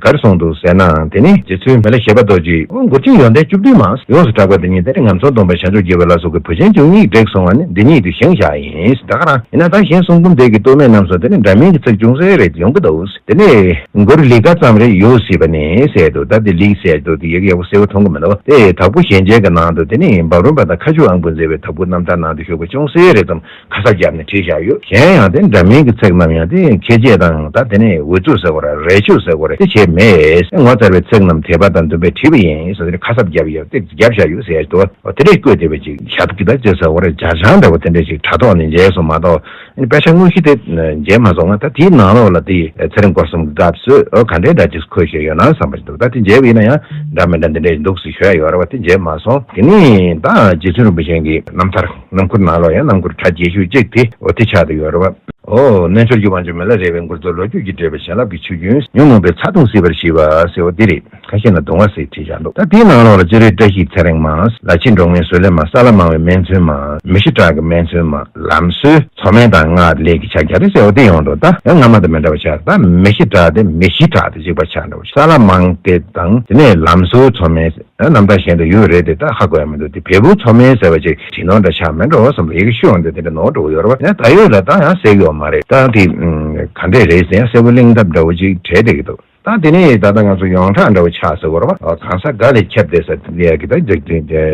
ག་རེ་གསུངས་འདུག་ཟེར་ན། དེ་ནི་རྗེ་བཙུན་མི་ལ་བཞད་པ་རྡོ་རྗེ་མགུར་ཆིངས་ཡོན་ཏན་བཅུ་བདུན་མ་ཡོངས་སུ་གྲགས་པ་དེ་ཉིད་དེ་ནི་ངམ་སོང་སྡོམ་པ་བྱང་ཆུབ་རྒྱལ་བའི་ལ་སོགས་ཀྱི་བུ་ཆེན་བཅུ་གཉིས་བསྒྲིགས་སོང་བ་ནི་འདི་ཉིད་དུ་བཞེངས་བཞག་ཡིན། ད་ག་རང་ཡིན་ན་ད་གཞན་གསུང་འབུམ་དེ་གི་སྟོད་སྨད་རྣམས་སུ་དེ་ནི་འདྲ་མིན་གྱི་ཚིག་ཅུང་ཟད་རེ་ཡོང་གི་འདུག་དེ་ནས་མགུར་ལི་ཀ་ཙམ་རེ་ཡོད་སྲིད་པ་ནི་ཟེར་འདུག་ད་དེ་ལི་ཟེར་འདུག་དེ་ཡི་གེ་ཡག་པོ་གསལ་པོ་མཐོང་གི་མི་འདུག་དེ་དྭགས་པོ་གཞན་མཇལ་གྱི་ནང་དུ་དེ་ནི་འབའ་རོམ་པ་དང་ཁ་ཆུ་ཨང་པོ་མཛད་པའི་དྭགས་པོ་རྣམ་ཐར་ནང་དུ་ཞུགས་པ་ཅུང་ཟད་རེ་ཙམ་ཁ་གསབ་བརྒྱབ་ནས་བྲིས་བཞག་ཡོད། གཞན་ཡང་དེ་འདྲ་མིན་གྱི་ཚིག་རྣམས་ཡང་དེ་ཁྱད་བརྒྱད་དང་། ད་དེ་ནས་འུ་ཚུགས་ཟེར་དགོས་རེད། རས་ཆུ་ཟེར་དགོས་རེད། དེ་བྱས་མེད། ངོ་མཚར་བའི་ཚིག་རྣམས་དད་པ་དང་འདུན་པས་བྲིས་པ་ཡིན་ཟེར་དེ་ཁ་གསབ་བརྒྱབ་ཡོད། དེ་བརྒྱབ་བཞག་ཡོད་ཟེར་ཡ་འདུག་འོ་དེ་འདྲས་བཀོད་བསྡད་པ་ཅིག་ཞབས་ཀྱི་ད་ཅེས་ཟེར་དགོས་རེད། ཇ་ཆང་འདྲ་བོ་དེ་འདྲས་ཅིག་དྲ་ཐོག་ནས་མཇལ་སོང་མ་གཏོགས། ཨ་ནི་དཔེ་ཆ་དངོས་གཞི་དེ་མཇལ་མ་སོང་ང་། ད་དེའི་ནང་ལོགས་ལ་དེ་ཚེ་རིང་སྐོར་གསུམ་གྱི་སྐབས་སུ་འོ་ག་འདྲས་འདྲ་ཅིག་འཁོད་བཞག་ཡོད་ན་བསམ་པ་ཞིག་འདུག་ད་དེ་མཇལ་བ་ཡིན་ན་ཡང་འདྲ་མི་འདྲ་འདི་འདྲས་འདུག་ཟེར་ཞུ་ཡ་ཡོད་རེད་བ། དེ་མཇལ་མ་སོང་། དེ་ནས་ད་རྗེ་བཙུན་རིན་པོ་ཆེ་གི་རྣམ་ཐར་རྣམ་མགུར་ནང་ལོགས་ཡང་རྣམ་མགུར་གྲ་རྒྱས་ཤོས་གཅིག་དེ་འོ་དེ་ཆགས་བསྡད་ཡོད་རེད་བ། ཨོ་རྣལ་འབྱོར་གྱི་དབང་ཕྱུག་མི་ལ་རས་པའི་མགུར་མཚོ། ལོ་རྒྱུས་ཀྱིས་སྤྲས་པའི་བྱིན་རླབས་ཀྱི་ཆུ་རྒྱུན། ཉོན་མོངས་པའི་ཚ་གདུང་སྲིད་པར་ཞི་བ་ཟེར་བ་འདི་རེད། ཁ་ཤས་ན་གདུང་བ་ཟེར་བྲིས་བཞག་འདུག་ད་དེའི་ནང་ལོགས་ལ་སྤྱིར་བཀྲ་ཤིས་ཚེ་རིང་མ། ལ་ཕྱི་འབྲོག་མའི་བཟོད་གླིང་མ། ས་ལ་མང་བའི་སྨན་བཙུན་མ། མི་ཤི་བྲག་གི་སྨན་བཙུན་མ། ལམ་སྲོལ་མཚོ་སྨན་དང་ལྔ་ལས་ཀྱི་ཕྱག་རྒྱ་རེད་ཟེར་བ་དེ་ཡོང་འདུག་ད་ཡང་སྔ་མ་དང་མི་འདྲ་བ་ཆགས། ད་མི་ཤི་བྲག་དེ་མི་ཤི་བྲག་དེ་གཅིག་པ་ཆགས་འདུག་ས་ལ་མང་དེ་དང་དེ་ནས་ལམ་སྲོལ་མཚོ་སྨན། རྣམ་ཐར་གཞན་དུ་ཡོད་རེད་དེ་ད་ཧ་གོ་ཡ་མི་འདུག་དེ་བལ་པོའི་མཚོ་སྨན་ཟེར་བ་ཅིག་བྲིས་ནོར་འདྲ་ཆགས་མེད་འགྲོ་བསམ་པ་ཡི་གེ་ཤོད་འོང་དུས་དེ་འདྲ་ནོར་འགྲོ་གི་ཡོད་རེད་བ། ཡང་ད་ཡོད་ལ་ད་ཡང་གསལ་ཡོད་མ་རེད། ད་དེ་ག་འདྲས་རེད་ཟེར་ཡང་གསལ་པོ་གླེང་ཐབས་འདྲ་བོ་ཅིག་བྲལ་བསྡད་ཀྱི་འདུག་ད་དེ་ནས་ད་ལྟ་ང་ཚོ་ཡོངས་གྲགས་འདྲ་བོ་ཆགས་ཟེར་བ་རེད་བ། གང་ཟག་འགའ་ལས་ཁྱབ་བསྡད་ས་དེ་ཡ་གི་ད་རྗེ་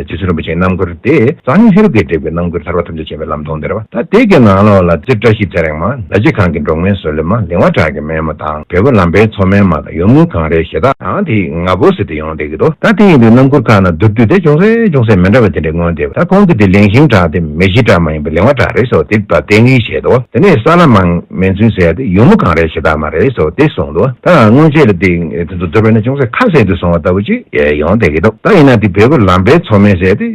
བཙུན་རིན་པོ་ཆེའི་རྣམ་མགུར་དེ་གཙང་ལྷོ་ལུགས་ཀྱིས་བསྒྲིགས་པའི་རྣམ་མགུར་ཐར་པ་ཐམས་ཅད་མཁྱེན་པའི་ལམ་སྟོན་དེ་རེད་བ། ད་དེ་གི་ནང་ལོགས་ལ་སྤྱིར་བཀྲ་ཤིས་ཚེ་རིང་མ། ལ་ཕྱི་གངས་ཀྱི་འབྲོག་མའི་བཟོད་གླིང་མ། ལིང་བ་བྲག་གི་སྨན་མོ་དང་། བལ་པོ་ལམ་པའི་མཚོ་སྨན་མ་དང་། ཡོམ་ངུ་གངས་རའི་གཞི་བདག་དང་དེ་ལྔ་པོ་ཟེར་ཏེ་ཡོང་བསྡད་ཀྱི་འདུག་ད་དེ་ཡིན་དུས་རྣམ་མགུར་ཁག་ན་བསྡུར་དུས་དེ་ཅུང་ཟད་ཅུང་ཟད་མི་འདྲ་བ་དེ་འདྲའི་མངོན་བསྡད་པ། ད་གོང་གི་དེ་ལིང་ཤིང་བྲག་དེ་མི་ཤི་བྲག་མ་ཡིན་པ་ལིང་བ་བྲག་རེད་ཟེར་བ་དེ་ད་གཏན་འཁེལ་བྱས་འདུག་དེ་ནས་ས་ལ་མང་སྨན་བཙུན་ཟེར་ཡ་དེ་ཡོམ་ངུ་གངས་རའི་གཞི་བདག་མ་རེད་ཟེར་བ་དེ་གསུངས་འདུག་ད་སྔོན་ དེ་ལ་དེ་དེ་ཚོ་བསྡུར་བས་ན་ཅུང་ཟད་ཁ་གསལ་དུ་སོང་བ་ལྟ་བུ་ཅིག་ཡོང་བསྡད་ཀྱི་འདུག་ད་ཡིན་ན་དེ་བལ་པོ་ལམ་པའི་མཚོ་སྨན་ཟེར་དེ་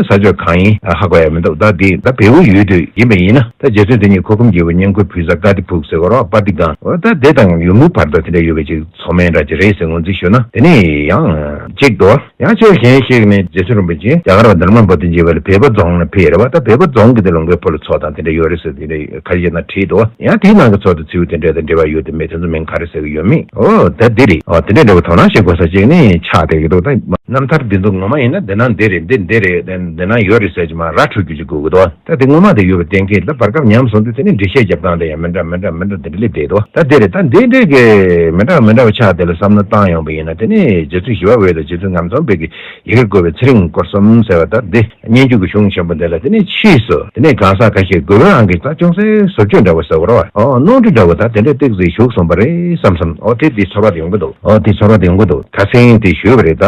ས་ཕྱོགས་གང་ཡིན་ཧ་གོ་ཡ་མི་འདུག་ད་དེ་ད་བལ་པོ་ཡུལ་དུ་ཡིན་པ་ཡིན་ན་ད་རྗེ་བཙུན་དེ་ཉིད་ཁོ་ཁུམ་རྒྱལ་པོ་སྙན་ཁུར་ཕུལ་ས་ཀ་ཏི་ཕུག་ཟེར་བ་རོ་པ་ཏི་གང་འོ་ད་དེ་དང་ཡུལ་མུའུ་བར་དུ་དེ་འདྲ་ཡོད་པའི་ཅིག་མཚོ་སྨན་འདྲ་ཅིག་རེད་ཟེར་ངོས་འཛིན་ཞུ་ན་དེ་ནས་ཡང་གཅིག་འདུག་ཡང་ཕྱོགས་གཞན་ཞིག་ནས་རྗེ་བཙུན་རིན་པོ་ཆེ་རྒྱ་གར་བ་དྷརྨ་བོ་དྷི་མཇལ་བ་ལ་བལ་པོ་རྫོང་ལ་ཕེབས་རེད་བ། ད་བལ་པོ་རྫོང་གི་དེ་ལུང་པའི་ཕུ་ལ་མཚོ་དང་དེ་འདྲ་ཡོད་རེད་ཟེར་དེ་འདྲ་ཁ་ཤས་ན་བྲིས་འདུག་ཡང་དེའི་ནང་གི་མཚོ་དང་མཚེའུ་དེ་འདྲ་དང་འབྲེལ་བ་ཡོད་དེ་མེད་དེ་ཚོ་མིང་ག་རེ་ཟེར་གི་ཡོད་མེད། ཨོ་ད་འདི་རེད། ཨོ་དེ་འདྲ་འདྲ་བོ་དོ་སྣང་བྱེད་དགོས་ས་ཅིག་ནི་ཆགས་བསྡད་ཀྱི་འདུག་ད་རྣམ་ཐར་འདི་ཚོ་ངོ་མ་ཡིན་ན་འདི་ན་འདི་རེད། འདི་འདི་རེད། འདི་ན་ཡོད་རེད་ཟེར་གྱི་མ་ར་འཕྲོད་རྒྱུ་ཅིག་དགོས་ཀྱི་འདུག་ད་དེ་ངོ་མ་དེ་ཡོད་པ་གཏན་འཁེལ་ད་བར་སྐབས་ཉམས་སོང་དུས་དེ་ནི་འགྲེལ་བཤད་རྒྱབ་སྟངས་དེ་ཡང་མི་འདྲ་མི་འདྲ་མི་འདྲ་དེ་འདྲ་སླེབས་བསྡད་འདུག་ད་དེ་རེད། ད་འདི་འདྲའི་གི་མི་འདྲ་མི་འདྲ་བ་ཆགས་དེ་ལ་བསམ་བློ་བཏང་ཡོང་པ་ཡིན་ན་དེ་ནི་རྗེ་བཙུན་ཞི་བ་འོད་དང་རྗེ་བཙུན་ངམ་ཚང་པའི་གི་ཡི་གེར་བཀོད་པའི་ཚེ་རིང་སྐོར་གསུམ་ཟེར་བ་ད་འདི་སྙན་བརྒྱུད་ཀྱི་གཞུང་ཆེན་པོ་འདི་ལ་དེ་ནས་ཕྱིས་སུ་དེ་ནས་གང་ཟག་ཁ་ཤས་དགོས་པའི་དབང་གིས་ད་ཅུང་ཟད་བཟོ་བཅོས་འདྲ་བོ་ཟེར་བ་རེད་བ། ཨོ་སྣོན་འཕྲི་འདྲ་བོ་ད་དེ་འདྲའི་ཏོག་ཙམ་ཞུགས་སོང་པ་རེད་བསམ་བསམ། ཨོ་དེ་དེ་ཚོར་བ་དེ་ཡོང་གི་འདུག་ཨོ་དེ་ཚོར་བ་དེ་ཡོང་གི་འདུག་ཁ་སེང་དེ་ཞུས་པ་རེད། ད་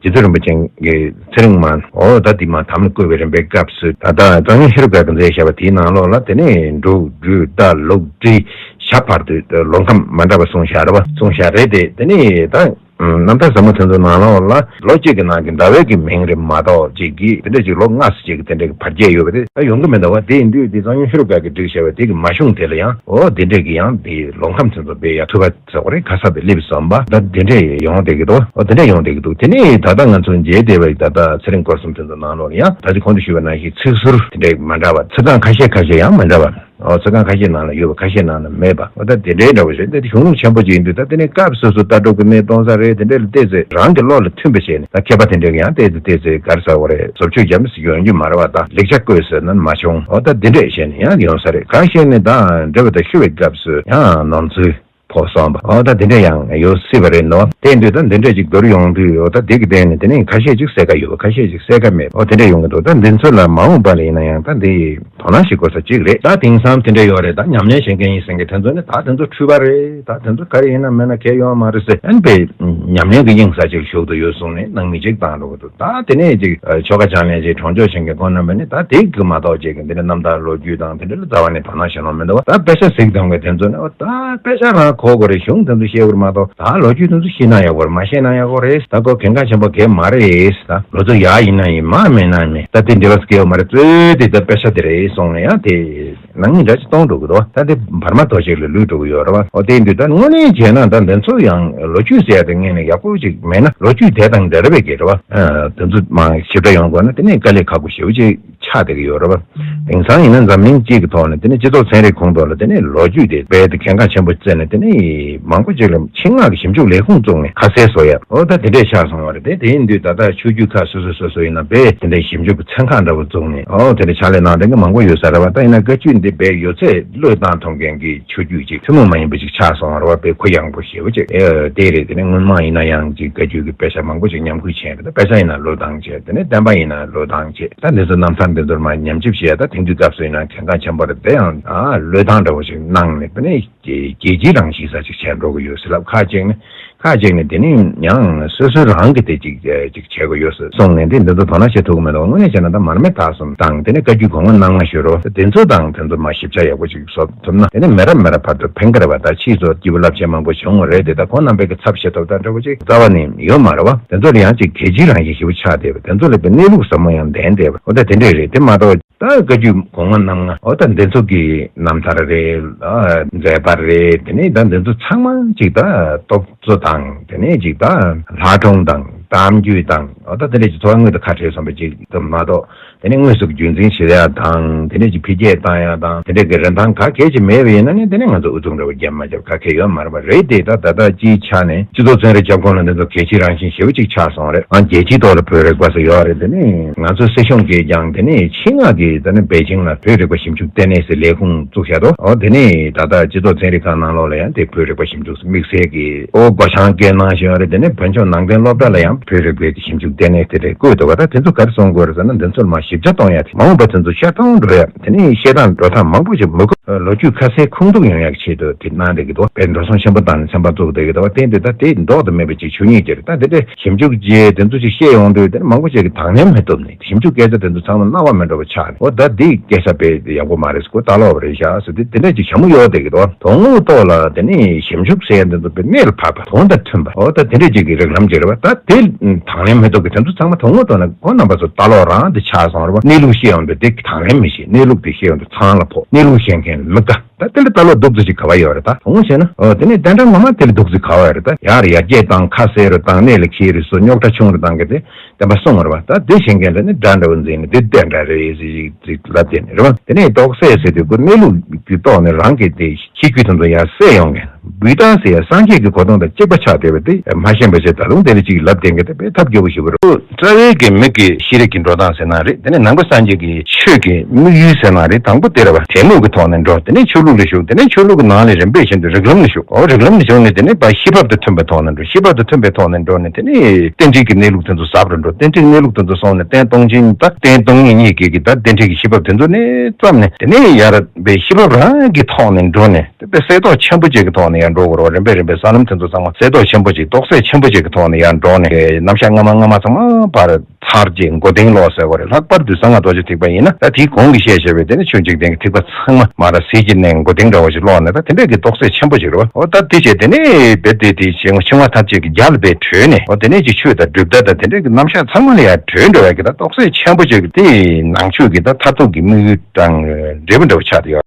རྗེ་བཙུན་རིན་པོ་ཆེ་གི་ཚེ་རིང་མ་ཨོ་ད་དེ་མ་དམ་ལ་བསྐོས་པའི་རིམ་པའི་སྐབས་སུ་ད་ད་གཙང་སྨྱོན་ཤེས་རབ་སྒར་གྱིས་མཛད་བཞག་པ་དེའི་ནང་ལོགས་ལ་དེ་ནས་འབྲུག་སྦྲུལ་ཟླ་ལུག་སྤྲེལ་ཞབས་བར་དུ་ལོ་ཁམས་མ་འདྲ་བ་གསུངས་བཞག་རེད་བ། གསུངས་བཞག་རེད་དེ་དེ་ནས་ད། རྣམ་ཐར་ཟབ་མོ་དེ་ཚོའི་ནང་ལོགས་ལ་ལོ་གཅིག་གི་ནང་གི་ཟླ་བའི་གི་མིང་རེད་མ་གཏོགས་གཅིག་གི་དེ་འདྲ་ཅིག་ལོ་ལྔ་ཙམ་ཅིག་གི་དེ་འདྲ་གི་བར་ཁྱད་ཡོད་པ་དེ་ད་ཡོང་གི་མི་འདུག་བ། དེ་ཡིན་དུས་དེ་གཙང་སྨྱོན་ཤེས་རབ་སྒར་གྱིས་བསྒྲིགས་བཞག་པའི་དེ་གི་མ་གཞུང་དེ་ལ་ཡང་ཨོ་དེ་འདྲ་གི་ཡང་དེ་ལོ་ཁམས་དེ་ཚོ་དཔེ་ཡ་ཐུབ་པ་ཟེར་བ་རེད། ག་ས་དེ་སླེབས་སོང་བ་ད་དེ་འདྲ་ཡོང་བསྡད་ཀྱི་འདུག་ཨོ་དེ་འདྲ་ཡོང་བསྡད་ཀྱི་འདུག་དེ་ནས་ད་ལྟ་ང་ཚོ་མཇལ་བསྡད་པའི་ད་ལྟ་ཚེ་རིང་སྐོར་གསུམ་དེ་ཚོ་ནང་ལོགས་ལ་ཡང་ད་ཅི་གོང་དུ་ཞུས་པ་ནང་བཞིན་ཚིག་ཟུར་དེ་འདྲ་མ་འདྲ་བ་ཚིག་རྐང་ཁ་ཤས་ཁ་ཤས་ཡང་མ་འདྲ་བ། ཨོ་ཚིག་རྐང་ཁ་ཤས་ནང་ལ་ཡོད་པ་ཁ་ཤས་ནང་ལ་མེད་པ། ཨོ་ད་དེ་འདྲའི་འདྲ་བོ་རེད། འདི་གཞུང་ལུགས་ཆེན་པོ་ཅིག་ཡིན་དུས་ད་དེ་ནས་སྐབས་སོ་སོ་ལྟ་གྲུབ་ཀྱི་གནས་སྟོང་ས་རེད། དེ་འདྲ་ལ་བལྟས་ཚེ་རང་གི་བློ་ལ་མཐུན་པ་བྱས་ནས་ད་མཁས་པ་དེ་འདྲ་གི་ཡང་བལྟས་ཚེ་བལྟས་ཚེ་ག་རེ་ཟེར་བ་རེད། བཟོ་བཅོས་རྒྱབ་ནས་ཡོང་རྒྱུ་མ་རེད་བ། ད་ལེགས་ཆ་བཀོད་ཟེར་ན་མ་བྱུང་། ཨོ་ད་དེ་འདྲས་བྱས་ནས་ཡང་ཡོང་ས་རེད། ཁ་ཤས་ནས་ད་འདྲ་བ་ད་ཤི་བའི་སྐབས་སུ་ཡང་ནོར་འཛོལ་ཕོག་སོང་བ། ཨོ་ད་དེ་འདྲས་ཡང་ཡོད་སྲིད་པ་རེད་ནོ། དེ་འདུག་ད་འདི་འདྲས་ཅིག་བསྡུར་ཡོང་དུས་ཨོ་ད་དེ་གི་སྟེང་ནས་དེ་ནས་ཁ་ཤས་ཅིག་གསལ་ཁ་ཡོད་པ་ཁ་ཤས་ཅིག་གསལ་ཁ་མེད་པ། ཨོ་དེ་འདྲས་ཡོང་གི་འདུག་ད་འདི་ཚོ་ལ་མ་འོངས་པ་ལ་ཡིན་ན་ཡང་ད་འདི། དོ་སྣང་བྱེད་དགོས་ས་གཅིག་རེད། ད་དེང་སང་དེ་འདྲ་ཡོད་རེད། ད་ཉམས་ལེན་བྱེད་མཁན་ཡིན་ཟེར་མཁན་དེ་ཚོ་ནི་ད་དེ་ཚོ་འཁྲུལ་པ་རེད། ད་དེ་ཚོ་ག་རེ་ཡིན་ན་མིན་ན་གལ་ཡོད་མ་རེད་ཟེར་ཨན་པའི་ཉམས་ལེན་གྱི་དབྱིངས་ས་ཅིག་ཞུགས་ཏུ་ཡོད་གསུངས་ནས་ནང་མི་གཅིག་བཏང་འགྲོ་གི་འདུག་ད་དེ་ནས་ཅིག་ཆོ་ག་སྦྱང་ལེན་ཅིག་གྲོང་ཆོག་བྱེད་མཁན་ཁོང་རྣམ་པ་ནི་ད་དེ་གི་མ་གཏོགས་ཅིག་གི་འདི་འདྲ་རྣམ་ཐར་ལོ་རྒྱུས་དང་དེ་འདྲ་ལ་རྩ་བ་ནས་དོ་སྣང་བྱེད་ལོང་མི་འདུག་ད་དཔེ་ཆ་གཟིགས་དང་གི་དེ་ཚོ་ནི་ཨོ་ད་དཔེ་ཆ་རང་གོ་དགོས་རེད། གཞུང་དེ་ཚོ་ཤེས་དགོས་རེད་མ་གཏོགས་ད་ལོ་རྒྱུས་དེ་ཚོ་ཤེས་ན་ཡག་པོ་རེད། མ་ཤེས་ན་ཡག་པོ་རེད། ད་ཁོ་གལ་འགངས་ཆེན་པོ་གལ་མ་རེད། ད་ལོ་ཚོད་ཡག་ཡིན་ན་ཡིན་མ་མེད་ན་མེད་ད་དེ་འབྲེལ་བ་སྐལ་བ་མ་རེད། གཙོས་དེ་ད་དཔེ་ཆ་དེ་རེད་སོང་ནས་ཡང་དེ་ནང་མི་འདྲ་ཅིག་གཏོང་འགྲོ་གི་འདུག་ད་དེ་བར་མ་ཐོ་ཞིག་ལ་ལུས་འགྲོ་གི་ཡོད་རེད་བ། ཨོ་དེ་ཡིན་དུས་ད་དངོས་གནས་བྱས་ན་ད་འདི་ཚོ་ཡང་ལོ་རྒྱུས་ཟེར་ཡ་དེ་ངས་ནས་ཡག་པོ་ཅིག་མེད་ན་ལོ་རྒྱུས་དེ་དང་འབྲེལ་བའི་གི་རེད་བ། དེ་ཚོ་མ་ཞིབ་ཕྲ་ཡོང་དགོས་ན་དེ་ནས་དཀའ་ལས་ཁག་པོ་ཞེ་པོ་ཅིག་ཆགས་བསྡད་ཀྱི་ཡོད་རེད་བ། དེང་སང་ཡིན་ན་འཛམ་གླིང་སྤྱི་གི་ཐོག་ནས་དེ་ནས་སྤྱི་ཚོགས་ཚན་རིག་ཁོངས་གཏོགས་ལ་དེ་ནས་ལོ་རྒྱུས་དེ་རྦད་དེ་གལ་འགངས་ཆེན་པོ་བརྩིས་ནས་དེ་ནས་མང་པོ་ཅིག་ལ་ཆེད་མངགས་ཀྱི་ཞིབ་འཇུག་ལས་ཁུངས་བཙུགས་ནས་ཁ་གསལ་བཟོ་ཡ་ཨོ་ད་དེ་འདྲས་ཆགས་སོང་བ་རེད། དེ་དེ་ཡིན་དུས་ད་ལྟ་ཆོས་བརྒྱུད་ཁག་སོ་སོ་སོ་སོ་ཡིན་ན་རྦད་དེ་འདྲས་ཞིབ་འཇུག་གི་ཚན་ཁག་འདྲ་བོ་བཙུགས་ནས་ཨོ་དེ་འདྲས་ཕྱག་ལས་གནང་མཁན་གྱི་མང་པོ་ཡོད་ས་རེད་བ། ད་ཡིན་ན་བཀའ་བརྒྱུད་འདི་རྦད་ཡོད་ཚད་བློས་བཏང་ཐུབ་མཁན་གྱི་ཆོས་བརྒྱུད་ཅིག་ཐུན་མོང་མ་ཡིན་པ་ཅིག་ཆགས་སོང་བ་རེད་བ། དཔེ་གུ་ཡངས་པོ་ཞེ་པོ་ཅིག་ཨེ་དེ་རེད། དེ་ནས་སྔོན་མ་ཡིན་ན་ཡང་ཅིག་བཀའ་བརྒྱུད་ཀྱི་དཔེ་ཆ་མང་པོ་ཅིག་ཉམས་རྒུད་བྱས་རེད། ད་དཔེ་ཆ་ཡིན་ན་བློས་བཏང་བྱས། དེ་ནས་བསྟན་པ་ཡིན་ན་བློས་བཏང་བྱས། ད་འདི་ཚོ་རྣམ་ཐར་འདི་ཚོར་མ་ཉམས་ཞིབ་བྱས། ད་དེང་དུས་སྐབས་སུ་ཡིན་ན་གལ་འགངས་ཆེན་པོ་རེད། དེ་ཡང་ཨ་བློས་བཏང་འདྲ་བོ་ཞིག་གནང་ནས་དེ་ནས་རྒྱལ་སྤྱིའི་རང་བཞིན་ས་ཅིག་བྱས་འགྲོ་གི་ཡོད་ཟེར་ལབ། ཁ་ཅིག་ནས་ཁ་ཅིག་ནས་དེ་ནས་ཡང་སོ་སོའི་རང་གི་དེ་ཅིག་ཅིག་བྱེད་དགོས་ཡོད་ཟེར་གསུངས་ནས་དེ་འདི་ཚོ་དོ་སྣང་བྱེད་ཐུབ་ཀྱི་མི་འདུག་དངོས་གནས་བྱས་ན་ད་མར་མེ་མཐའ་གསུམ་དང་དེ་ནས་བཀའ་བརྒྱུད་གོང་མ་རྣམ་ལྔ་ཞུ་རོགས་དེ་ཚོ་དང་དེ་ཚོ་མ་ཞིབ་ཆ་ཡག་པོ་ཅིག་བཟོ་ཐུབ་ན་དེ་ནས་མི་རབས་མི་རབས་བར་དུ་ཕན་གི་རེད་བ། ད་ཕྱིས་སུ་སྐྱེས་བུ་རླབས་ཆེན་མང་པོ་བྱུང་བ་རེད་དེ། ད་ཁོང་རྣམ་པའི་གི་ཚབ་བྱེད་ཐུབ་ད་འདྲ་བོ་ཅིག་རྩ་བ་ནས་ཡོད་མ་རེད་བ། དེ་ཚོ་ལ་ཡང་ཅིག་གལ་ཆེའི་རང་བཞིན་ཞེ་པོ་ཆགས་བསྡད་པ། དེ་ཚོ་ལ་དཔེ་གནས་ལུགས་ཟབ་མོ་ཡང་ལྡན་བསྡད་པ། འོ་ད་དེ་འདྲས་རེད། དེ་མ་གཏོགས་ད་བཀའ་བརྒྱུད་གོང་མ་རྣམ་ལྔ་འོ་ད་འདི་ཚོ་གི་རྣམ་ཐར་རེད། མཛད་པ་རེད། དེ་ནས་ད་འདི་ཚོ་ཚང་མ་ཅིག་ད་རྟོགས་བཟོ་དང་དེ་ནས་ཅིག་ད་ལྷག་མཐོང་དང་གཏམ་རྒྱུད་དང་འོ་ད་དེ་འདྲས་ཀྱི་ཚོ་བ་དངོས་དང་ཁ་བྲལ་སོང་བ་ཅིག་ད་མ་གཏོགས། དེ་ནས་དངོས་སུ་རྒྱུན་འཛིན་བྱེད་ཡ་དང་དེ་འདྲས་ཀྱི་འཕེལ་རྒྱས་བཏང་ཡ་དང་དེ་འདྲས་ཀྱི་རིན་ཐང་ག་གལ་ཅིག་མེད་པ་ཡིན་ན་ནི་དེ་ནས་ང་ཚོ་ཨུ་ཚུགས་འདྲ་བོ་རྒྱབ་མ་རྒྱབ་ག་གལ་ཡོད་མ་རེད་པ། རེད་དེ་ད་ད་ལྟ་སྤྱིའི་ཆ་ནས་སྤྱི་ཚོགས་ཚན་རིག་ཁྱབ་ཁོངས་ལ་འདི་ཚོ་གལ་ཆེའི་རང་བཞིན་ཞེ་པོ་ཅིག་ཆགས་སོང་རེད། ཨ་རྒྱལ་སྤྱིའི་ཐོག་ལ་བོད་རིག་པ་ཟེར་ཡོད་རེད། དེ་ནས་ང་ཚོ་སྲིད་གཞུང་གིས་ཀྱང་དེ་ནས་ཆེད་མངགས་ཀྱིས་ད་ནི་པེ་ཅིང་ལ་བོད་རིག་པ་ཞིབ་འཇུག་ལྟེ་གནས་ཟེར་ལས་ཁུངས་བཙུགས་བཞག་འདུག་འོ་དེ་ནས་ད་ལྟ་སྤྱི་ཚོགས་ཚན་རིག་ཁང་ནང་ལོགས་ལ་ཡང་དེ་བོད་རིག་པ་ཞིབ་འཇུག་དམིགས་བསལ་གྱི་ཨོ་སྒོ་བྱང་བཀལ་གནང་བཞིན་ཡོད་རེད། དེ་ནས་བོད་ལྗོངས་ནང་བསྟན་སློབ་གྲྭ་ལ་ཡང་བོད་རིག་པའི་ཞིབ་འཇུག་ལྟེ་གནས་དེ་འདྲ་བཀོད་འདུག་ག་ད་དེ་ཚོ་ག་རེ་གསུང་དགོས་རེད་ཟེར་ན་འདི་ཚོར་མ་ ཞིབ་ཆ་གཏོང་ཡ་དེ་མ་འོངས་པ་དེ་ཚོ་ཤར་ཐང་འགྲོ་ཡ་དེ་ནས་བཤད་སྟངས་འགྲོ་སྟངས་མང་པོ་ཞིག་མི་དགོས། ལོ་རྒྱུས་ཁ་གསལ་ཁུངས་གཏུགས་ཡོང་ཡ་གི་ཆེད་དུ་དེ་གནང་བསྡད་ཀྱི་འདུག་དཔེར་འགྲོ་སོང་ཆེན་པོ་བཏང་ནས་ཚན་པ་བཙུགས་བསྡད་ཀྱི་འདུག་བ། བརྟེན་དེ་ད་དེ་ལྡོག་ཏུ་མེད་པ་ཅིག་ཆོས་ཉིད་ཀྱི་རེད། ད་དེ་འདྲའི་ཞིབ་འཇུག་བྱས་དེ་ཚོ་ཅིག་བཤད་ཡོང་དུས་དེ་ནི་མང་པོ་ཞིག་གིས་དང་ལེན་མི་ཐུབ་ནས་ཞིབ་འཇུག་སྐད་ཆ་དེ་ཚོ་ཚང་མ་སྣང་བ་མི་འགྲོ་བ་ཆགས་ནས། འོ་ད་འདི་སྐད་ཆ་དཔེ་ཡག་པོ་མ་རེད། ཁོ་ལྟ་ལོག་པ་རེད་ཤག་ཟེར་དེ་དེ་འདྲ་ཅིག་ཞྭ་མོ་གཡོག་བསྡད་ཀྱི་འདུག་དོན་དངོས་ཐོག་ལ་དེ་ནི་ཞིབ་འཇུག་ཟེར་ཡ་འདི་ཚོ་དཔེ་གནད་ལ་ཕབ་པ་དོན་དང་མཐུན་པ། འོ་ད་དེ་འདྲ་ཅིག་གི་རིགས་ལམ་ཅིག་རེད་བ། ད་དེ་དང་ལེན་མི་ཐུབ་ཀྱི་དེ་ཚོ་ཚང་མ་དོན་དངོས་ཐོག་ན་ཁོ་རྣམ་པ་ཚོ་ལྟ་ལོག་རང་དེ་ཆགས་སོང་རེད་བ། གནས་ལུགས་ཤེས་ཡོང་དུས་དེ་དང་ལེན་མི་བྱེད། གནས་ལུགས་དེ་ཤེས་ཡོང་དུས་ཚང་ལ་ཕོག་གནས་ལུགས་ཤེས་མཁན་ལ་མི་དགའ། ད་དེ་འདྲ་ལྟ་ལོག་སྡུག་ཙམ་ཞིག་ག་བ་ཡོད་རེད། ད་དོན་དངོས་བྱས་ན་ཨོ་དེ་ནས་དེ་འདྲ་ངོ་མ་དེ་ལ་སྡུག་ཙམ་ག་བ་ཡོད་རེད། ད་ཡར་ཡར་རྒྱས་བཏང་ཁ་གསལ་རུ་བཏང་གནས་ལ་འཁེལ་རེད་སོ་རྙོག་དྲ་ཆུང་རུ་བཏང་གི་དེ་བདེན་པ་གསུངས་རེད་བ། ད་དེ་བྱེད་མཁན་ལ་ནི་དགྲ་འདྲ་བོ་འཛིན་ནས་དེ་བདེན་འདྲ་རེད་ཟེར་ཞིག་ཅིག་ལབ་བསྡད་ནས་རེད་བ། དེ་ནས་རྟོག་སད་ཟེར་དུས་ཁོ་གནས་ལུགས་ཀྱི་ཐོག་ནས་རང་གི་དེ་ཤེས་རྒྱུད་དེ་ཚོ་ཡར་སད་ཡོང་མཁན། བུདྡྷ་ཟེར་ཡ་སངས་རྒྱས་ཀྱི་གོ་དོན་དང་གཅིག་པ་ཆགས་བསྡད་པ་དེ་མ་ཤེས་པ་བྱས་ད་དུང་དེ་ལ་ཅིག་ལབ་བསྡད་མཁན་དེ་དཔེ་ཐབས་སྐྱོ་པོ་ཞིག་རེད། རྩ་བའི་གི་མི་གི་ཤེས་རིག་གི་འགྲོ་སྟངས་ཟེར་ན་རེད། དེ་ནས་ནང་པ་སངས་རྒྱས་ཀྱི་ཆོས་ཀྱི་དམིགས་ཡུལ་ཟེར་ན་རེད། དང་པོ་དེ་རེད་བ། དད་མོས་ཀྱི་ཐོག་ནས་འགྲོ། དེ་ནས་ཆོས་ལུགས་ལ་ཞུགས། དེ་ནས་ཆོས་ལུགས་ཀྱི་ནང་ལ་རིམ་པས་བཞིན་དུ་རིགས་ལམ་ལ་ཞུགས། འོ་རིགས་ལམ་ལ་ཞུགས་ནས་དེ་ནས་ཕར་ཤེས་བབ་དང་མཐུན་པའི་ཐོག་ནས་འགྲོ། ཤེས་བབ་དང་མཐུན་པའི་ཐོག་ནས་འགྲོ་ནས་དེ་ནས་རྟེན་འབྲེལ་གྱི་གནས་ལུགས་དེ་ཚོ་ཟབ་རུ་འགྲོ། རྟེན་འབྲེལ་གནས་ལུགས་དེ་ཚོ་སོང་ནས་རྟེན་སྟོང་ཆེན་ད་རྟེན་སྟོང་ཉིད་གཉིས་ཀྱི་གི་ད་རྟེན་འབྲེལ་གྱི་ཤེས་བབ་དེ་ཚོ་ནས་བརྩམས་ནས་དེ་ནས་ཡར་བའི་ཤེས་བབ་རང་གི་ཐོག་ནས་འགྲོ་ནས། དེ་དཔེ་གསལ་རྟོགས་ཆེན་པོ་ཅིག་གི་ཐོག་ནས་ཡར་འགྲོ་དགོས་རེད། རིམ་པས་རིམ་པས་ས་ལམ་དེ་ཚོ་ཚང་མ་གསལ་རྟོགས་ཆེན་པོ་ཅིག་རྟོགས་གསལ་ཆེན་པོ་ཅིག་གི་ཐོག་ནས་ཡར་འགྲོ་ནས་རྣམ་གཞག་སྔ་མ་སྔ་མ་ཚང་མ་ཕར་ཚར་རྗེས་མགོ་རྟིང་སློག་ཟེར་བ་རེད། ལྷག་པར་དུ་གསང་སྔགས་རྡོ་རྗེ་ཐེག་པ་ཡིན་ན་ད་དེའི་གོང་གི་བཤད་བཞག་པའི་དེ་ནི་ཆོས་འཇིག་རྟེན་གྱི་ཐེག་པ་ཚང་མ་མར་ཟིལ་གྱིས་མནན་མགོ་རྟིང་འདྲ་བོ་ཞིག་སློག་ནས་ད་དེ་འདྲས་ཀྱི་རྟོགས་གསལ་ཆེན་པོ་ཅིག་རེད་བ། འོ་ད་དེ་བྱས་དེ་ནས་རྦད་དེ་དེ་ཞིང་ཆུང་བ་ཐམས་ཅད་ཀྱི་རྒྱ་ལ་རྦད་བྲོས་ནས། འོ་དེ་ནས་ཀྱི་ཆོས་དང་གྲུབ་མཐའ་དང་དེ་འདྲས་ཀྱི་རྣམ་གཞག་ཚང་མ་ལ་ཡར་བྲོས་འགྲོ་བའི་གི་ད་རྟོགས་གསལ་ཆེན་པོ་ཅིག་གི་དེ་ནང་ཆོས་ཀྱི་ད་མཐར་ཐུག་གི་དམིགས་ཡུལ་དང་འབྲས་བུ་འདྲ་བོ་ཆགས་བསྡད་ཡོད།